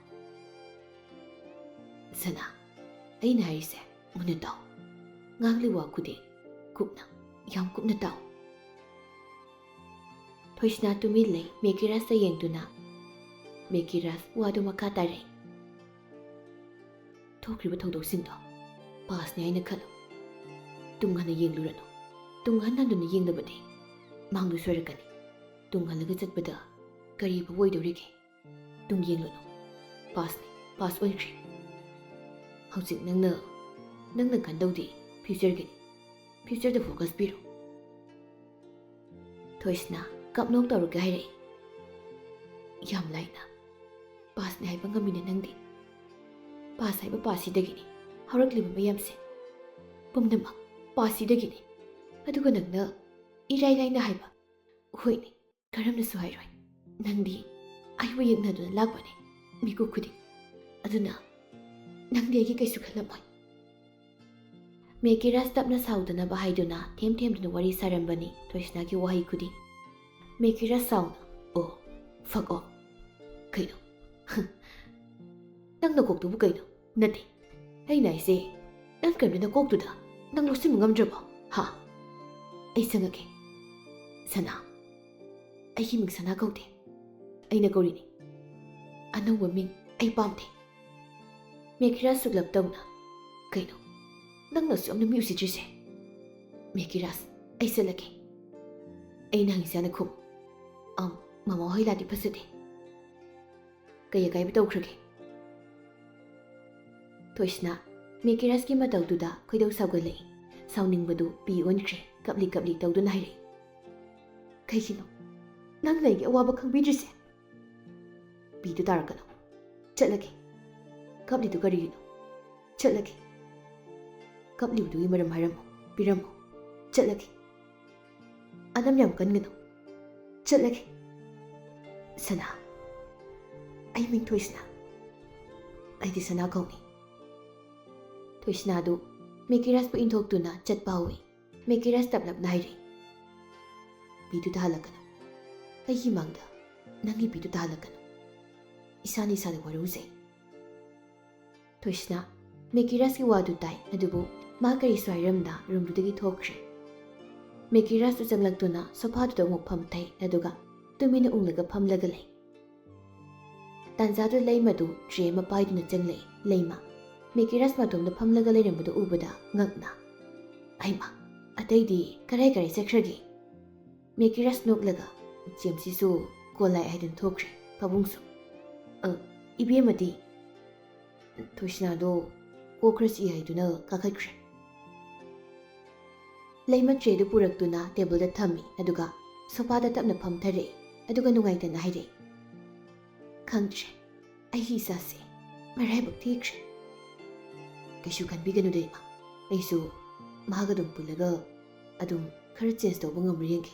"ꯁꯅꯥ, ꯑꯩꯅ ꯍꯥꯏꯔꯤꯁꯦ ꯃꯨꯟꯅ ꯇꯥꯎ꯫ ꯉꯥꯡꯂꯤ ꯋꯥ ꯈꯨꯗꯤꯡ ꯀꯨꯞꯅ, ꯌꯥꯝ ꯀꯨꯞꯅ ꯇꯥꯎ꯫" ꯊꯣꯏꯁꯅꯥ ꯇꯨꯃꯤꯟ ꯂꯩ, ꯃꯦꯀꯤꯔꯥꯁꯇ ꯌꯦꯡꯗꯨꯅ꯫ ꯃꯦꯀꯤꯔꯥꯁ ꯋꯥꯗꯨ ꯃꯈꯥ ꯇꯥꯔꯛꯏ꯫ "ꯊꯣꯛꯈ꯭ꯔꯤꯕ ꯊꯧꯗꯣꯛꯁꯤꯡꯗꯣ pastꯅꯤ ꯍꯥꯏꯅ ꯈꯜꯂꯨ꯫ ꯇꯨꯡ ꯍꯟꯅ ꯌꯦꯡꯂꯨꯔꯅꯨ꯫ ꯇꯨꯡ ꯍꯟ ꯍꯟꯗꯨꯅ ꯌꯦꯡꯂꯕꯗꯤ ꯃꯥꯡꯗꯨ ꯁꯣꯏꯔꯛꯀꯅꯤ꯫ ꯇꯨꯡ ꯍꯜꯂꯒ ꯆꯠꯄꯗ ꯀꯔꯤ ꯑꯐꯕ ꯑꯣꯏꯗꯧꯔꯤꯒꯦ? ꯇꯨꯡ ꯌꯦꯡꯂꯨꯅꯨ꯫ Pastꯅꯤ, past ꯑꯣꯏꯈ꯭ꯔꯦ꯫ ꯍꯧꯖꯤꯛ ꯅꯪꯅ, ꯅꯪꯅ ꯈꯟꯗꯧꯗꯤ futureꯒꯤꯅꯤ꯫ Futureꯗ focus ꯄꯤꯔꯣ꯫" ꯊꯣꯏꯁꯅꯥ ꯀꯞꯅꯣꯛ ꯇꯧꯔꯒ ꯍꯥꯏꯔꯛꯏ, "ꯌꯥꯝ ꯂꯥꯏꯅ pastꯅꯤ ꯍꯥꯏꯕ ꯉꯝꯃꯤꯅꯦ ꯅꯪꯗꯤ꯫ ꯄꯥꯁ ꯍꯥꯏꯕ ꯄꯥꯁꯤꯗꯒꯤꯅꯤ ꯍꯧꯔꯛꯂꯤꯕ ꯃꯌꯥꯝꯁꯦ꯫ ꯄꯨꯝꯅꯃꯛ ꯄꯥꯁꯤꯗꯒꯤꯅꯤ꯫ ꯑꯗꯨꯒ ꯅꯪꯅ ꯏꯔꯥꯏ ꯂꯥꯏꯅ ꯍꯥꯏꯕ, ꯍꯣꯏꯅꯦ, ꯀꯔꯝꯅꯁꯨ ꯍꯥꯏꯔꯣꯏ꯫ ꯅꯪꯗꯤ ꯑꯩꯕꯨ ꯌꯦꯡꯅꯗꯨꯅ ꯂꯥꯛꯄꯅꯦ ꯃꯤꯀꯨꯞ ꯈꯨꯗꯤꯡ꯫ ꯑꯗꯨꯅ ꯅꯪꯗꯤ ꯑꯩꯒꯤ ꯀꯩꯁꯨ ꯈꯜꯂꯝꯃꯣꯏ꯫ ꯃꯦꯀꯤꯔꯥꯁ ꯇꯞꯅ ꯁꯥꯎꯗꯅꯕ ꯍꯥꯏꯗꯨꯅ ꯊꯦꯝ ꯊꯦꯝꯗꯨꯅ ꯋꯥꯔꯤ ꯁꯥꯔꯝꯕꯅꯤ ꯊꯣꯏꯁꯅꯥꯒꯤ ꯋꯥꯍꯩ ꯈꯨꯗꯤꯡ꯫ ꯃꯦꯀꯤꯔꯥꯁ ꯁꯥꯎꯅ, "ꯑꯣ, fuck off꯫ ꯀꯩꯅꯣ? ꯅꯪ ꯅꯀꯣꯛꯇꯨꯕꯨ ꯀꯩꯅꯣ? ꯅꯠꯇꯦ, ꯑꯩꯅ ꯍꯥꯏꯁꯦ, ꯅꯪ ꯀꯔꯤꯝꯇ ꯅꯀꯣꯛꯇꯨꯗ ꯅꯪ ꯂꯧꯁꯤꯟꯕ ꯉꯝꯗ꯭ꯔꯕꯣ? ꯍꯥ? ꯑꯩ ꯆꯪꯉꯒꯦ꯫ ꯁꯅꯥ, ꯑꯩꯒꯤ ꯃꯤꯡ ꯁꯅꯥ ꯀꯧꯗꯦ꯫ ꯑꯩꯅ ꯀꯧꯔꯤꯅꯤ꯫ ꯑꯅꯧꯕ ꯃꯤꯡ ꯑꯩ ꯄꯥꯝꯗꯦ꯫" ꯃꯦꯀꯤꯔꯥꯁ ꯁꯨꯛꯂꯞ ꯇꯧꯅ, "ꯀꯩꯅꯣ? ꯅꯪꯅꯁꯨ ꯌꯥꯝꯅ ꯃꯤ ꯎꯁꯤꯠꯇ꯭ꯔꯤꯁꯦ?" "ꯃꯦꯀꯤꯔꯥꯁ, ꯑꯩ ꯆꯠꯂꯒꯦ꯫" ꯑꯩꯅ ꯍꯪꯉꯤꯁꯦ ꯍꯥꯟꯅ ꯈꯨꯝ꯫ "ꯑꯝ, ꯃꯃꯥ ꯍꯣꯏ ꯂꯥꯛꯑꯗꯤ ꯐꯖꯗꯦ꯫ ꯀꯩ ꯑꯀꯥꯏꯕ ꯇꯧꯈ꯭ꯔꯒꯦ?" ꯊꯣꯏꯁꯅꯥ, ꯃꯦꯀꯤꯔꯥꯁꯀꯤ ꯃꯇꯧꯗꯨꯗ ꯈꯣꯏꯗꯧ ꯁꯥꯎꯒꯠꯂꯛꯏ꯫ ꯁꯥꯎꯅꯤꯡꯕꯗꯨ ꯄꯤ ꯑꯣꯟꯈ꯭ꯔꯦ꯫ ꯀꯞꯂꯤ ꯀꯞꯂꯤ ꯇꯧꯗꯨꯅ ꯍꯥꯏꯔꯛꯏ, "ꯀꯩꯒꯤꯅꯣ? ꯅꯪꯅ ꯑꯩꯒꯤ ꯑꯋꯥꯕ ꯈꯪꯕꯤꯗ꯭ꯔꯤꯁꯦ?" "ꯄꯤꯗꯨ ꯇꯥꯔꯛꯀꯅꯨ꯫ ꯆꯠꯂꯒꯦ꯫" "ꯀꯞꯂꯤꯗꯨ ꯀꯔꯤꯒꯤꯅꯣ?" "ꯆꯠꯂꯒꯦ꯫" "ꯀꯞꯂꯤꯕꯗꯨꯒꯤ ꯃꯔꯝ ꯍꯥꯏꯔꯝꯃꯨ, ꯄꯤꯔꯝꯃꯨ꯫" "ꯆꯠꯂꯒꯦ꯫" "ꯑꯅꯝ ꯌꯥꯝ ꯀꯟꯒꯅꯨ꯫" "ꯆꯠꯂꯒꯦ꯫" "ꯁꯅꯥ꯫" "ꯑꯩ ꯃꯤꯡ ꯊꯣꯏꯁꯅꯥ꯫" "ꯑꯩꯗꯤ ꯁꯅꯥ ꯀꯧꯅꯤ꯫" ꯊꯣꯏꯁꯅꯥꯗꯨ ꯃꯦꯀꯤꯔꯥꯁꯄꯨ ꯏꯟꯊꯣꯛꯇꯨꯅ ꯆꯠꯄ ꯍꯧꯏ꯫ ꯃꯦꯀꯤꯔꯥꯁ ꯇꯞꯂꯞꯅ ꯍꯥꯏꯔꯛꯏ, "ꯄꯤꯗꯨ ꯇꯥꯍꯜꯂꯛꯀꯅꯨ꯫ ꯑꯩꯒꯤ ꯃꯥꯡꯗ ꯅꯪꯒꯤ ꯄꯤꯗꯨ ꯇꯥꯍꯜꯂꯛꯀꯅꯨ꯫ ꯏꯁꯥꯅ ꯏꯁꯥꯗ ꯋꯥꯔꯧꯖꯩ꯫" ꯊꯣꯏꯁꯅꯥ ꯃꯦꯀꯤꯔꯥꯁꯀꯤ ꯋꯥꯗꯨ ꯇꯥꯏ, ꯑꯗꯨꯕꯨ ꯃꯥ ꯀꯔꯤꯁꯨ ꯍꯥꯏꯔꯝꯗ ꯔꯨꯝꯗꯨꯗꯒꯤ ꯊꯣꯛꯈ꯭ꯔꯦ꯫ ꯃꯦꯀꯤꯔꯥꯁꯇꯨ ꯆꯪꯂꯛꯇꯨꯅ ꯁꯣꯐꯥꯗꯨꯗ ꯑꯃꯨꯛ ꯐꯝꯊꯩ, ꯑꯗꯨꯒ ꯇꯨꯃꯤꯟꯅ ꯎꯪꯂꯒ ꯐꯝꯂꯒ ꯂꯩ꯫ ꯇꯥꯟꯖꯥꯗꯨ ꯂꯩꯃꯗꯨ ꯇ꯭ꯔꯦ ꯑꯃ ꯄꯥꯏꯗꯨꯅ ꯆꯪꯂꯛꯏ꯫ ꯂꯩꯃ ꯃꯦꯀꯤꯔꯥꯁ ꯃꯇꯣꯝꯗ ꯐꯝꯂꯒ ꯂꯩꯔꯝꯕꯗꯨ ꯎꯕꯗ ꯉꯛꯅ, "ꯍꯩꯃꯥ, ꯑꯇꯩꯗꯤ ꯀꯔꯥꯏ ꯀꯔꯥꯏ ꯆꯠꯈ꯭ꯔꯒꯦ?" ꯃꯦꯀꯤꯔꯥꯁ ꯅꯣꯛꯂꯒ, "ꯖꯦꯝꯁꯤꯁꯨ ꯀꯣꯜ ꯂꯥꯛꯑꯦ ꯍꯥꯏꯗꯨꯅ ꯊꯣꯛꯈ꯭ꯔꯦ꯫ ꯄꯥꯕꯨꯡꯁꯨ꯫ ꯑ, ꯏꯕꯦꯝꯃꯗꯤ?" "ꯊꯣꯏꯁꯅꯥꯗꯣ ꯀꯣꯛ ꯈꯔ ꯆꯤꯛꯏ ꯍꯥꯏꯗꯨꯅ ꯀꯥꯈꯠꯈ꯭ꯔꯦ꯫" ꯂꯩꯃ ꯇ꯭ꯔꯦꯗꯨ ꯄꯨꯔꯛꯇꯨꯅ ꯇꯦꯕꯜꯗ ꯊꯝꯃꯤ, ꯑꯗꯨꯒ ꯁꯣꯐꯥꯗ ꯇꯞꯅ ꯐꯝꯊꯔꯛꯏ, ꯑꯗꯨꯒ ꯅꯨꯡꯉꯥꯏꯇꯅ ꯍꯥꯏꯔꯛꯏ, "ꯈꯪꯗ꯭ꯔꯦ, ꯑꯩꯒꯤ ꯏꯆꯥꯁꯦ ꯃꯔꯥꯏꯕꯛ ꯊꯤꯈ꯭ꯔꯦ꯫ ꯀꯩꯁꯨ ꯈꯟꯕꯤꯒꯅꯨꯗ, ꯏꯃꯥ꯫ ꯑꯩꯁꯨ ꯃꯥꯒ ꯑꯗꯨꯝ ꯄꯨꯜꯂꯒ ꯑꯗꯨꯝ ꯈꯔ ꯆꯦꯟꯖ ꯇꯧꯕ ꯉꯝꯕ꯭ꯔꯥ ꯌꯦꯡꯒꯦ꯫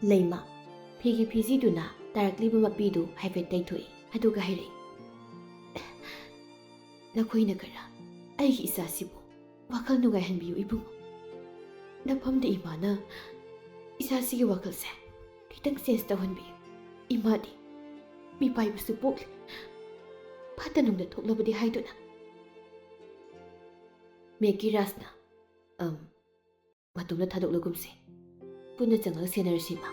ꯂꯩꯃ ꯐꯤꯒꯤ ꯐꯤꯖꯤꯗꯨꯅ ꯇꯥꯔꯛꯂꯤꯕ ꯃꯄꯤꯗꯨ ꯍꯥꯏꯐꯦꯠ ꯇꯩꯊꯣꯛꯏ, ꯑꯗꯨꯒ ꯍꯥꯏꯔꯛꯏ, "ꯅꯈꯣꯏꯅ ꯈꯔ ꯑꯩꯒꯤ ꯏꯆꯥꯁꯤꯕꯨ ꯋꯥꯈꯜ ꯅꯨꯡꯉꯥꯏꯍꯟꯕꯤꯌꯨ ꯏꯕꯨꯡꯉꯣ꯫ ꯅꯐꯝꯗ ꯏꯃꯥꯅ ꯏꯆꯥꯁꯤꯒꯤ ꯋꯥꯈꯜꯁꯦ ꯈꯤꯇꯪ ꯆꯦꯟꯖ ꯇꯧꯍꯟꯕꯤꯌꯨ꯫ ꯏꯃꯥꯗꯤ ꯃꯤꯄꯥꯏꯕꯁꯨ ꯄꯣꯛꯂꯤ, ꯐꯠꯇ ꯅꯨꯡꯗ ꯊꯣꯛꯂꯕꯗꯤ ꯍꯥꯏꯗꯨꯅ꯫" ꯃꯦꯀꯤ ꯔꯥꯖꯅ, "ꯑꯝ, ꯃꯇꯣꯝꯇ ꯊꯥꯗꯣꯛꯂꯒꯨꯝꯁꯦ꯫ ꯄꯨꯟꯅ ꯆꯪꯂꯒ ꯁꯦꯟꯅꯔꯁꯤ, ꯏꯃꯥ꯫